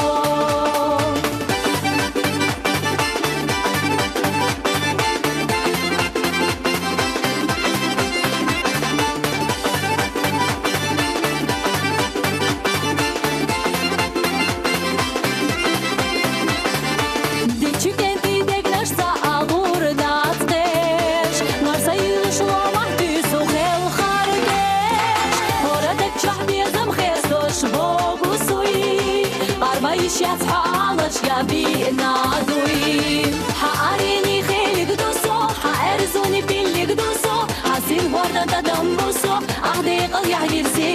Дечу кӀентий дегнаш ца алур нацкъеш, марса йилуш ломахь туьйсу хелхар кеш. ХӀора даг чохь безам хестош богу суй, арма йиш яц хьалаш я биъна дуй. Хьан аренийн хелиг ду со, хьан аьрзуни пиллиг ду со, хьан син хӀордан тӀадам бу со, ахь декъал яхь вирсе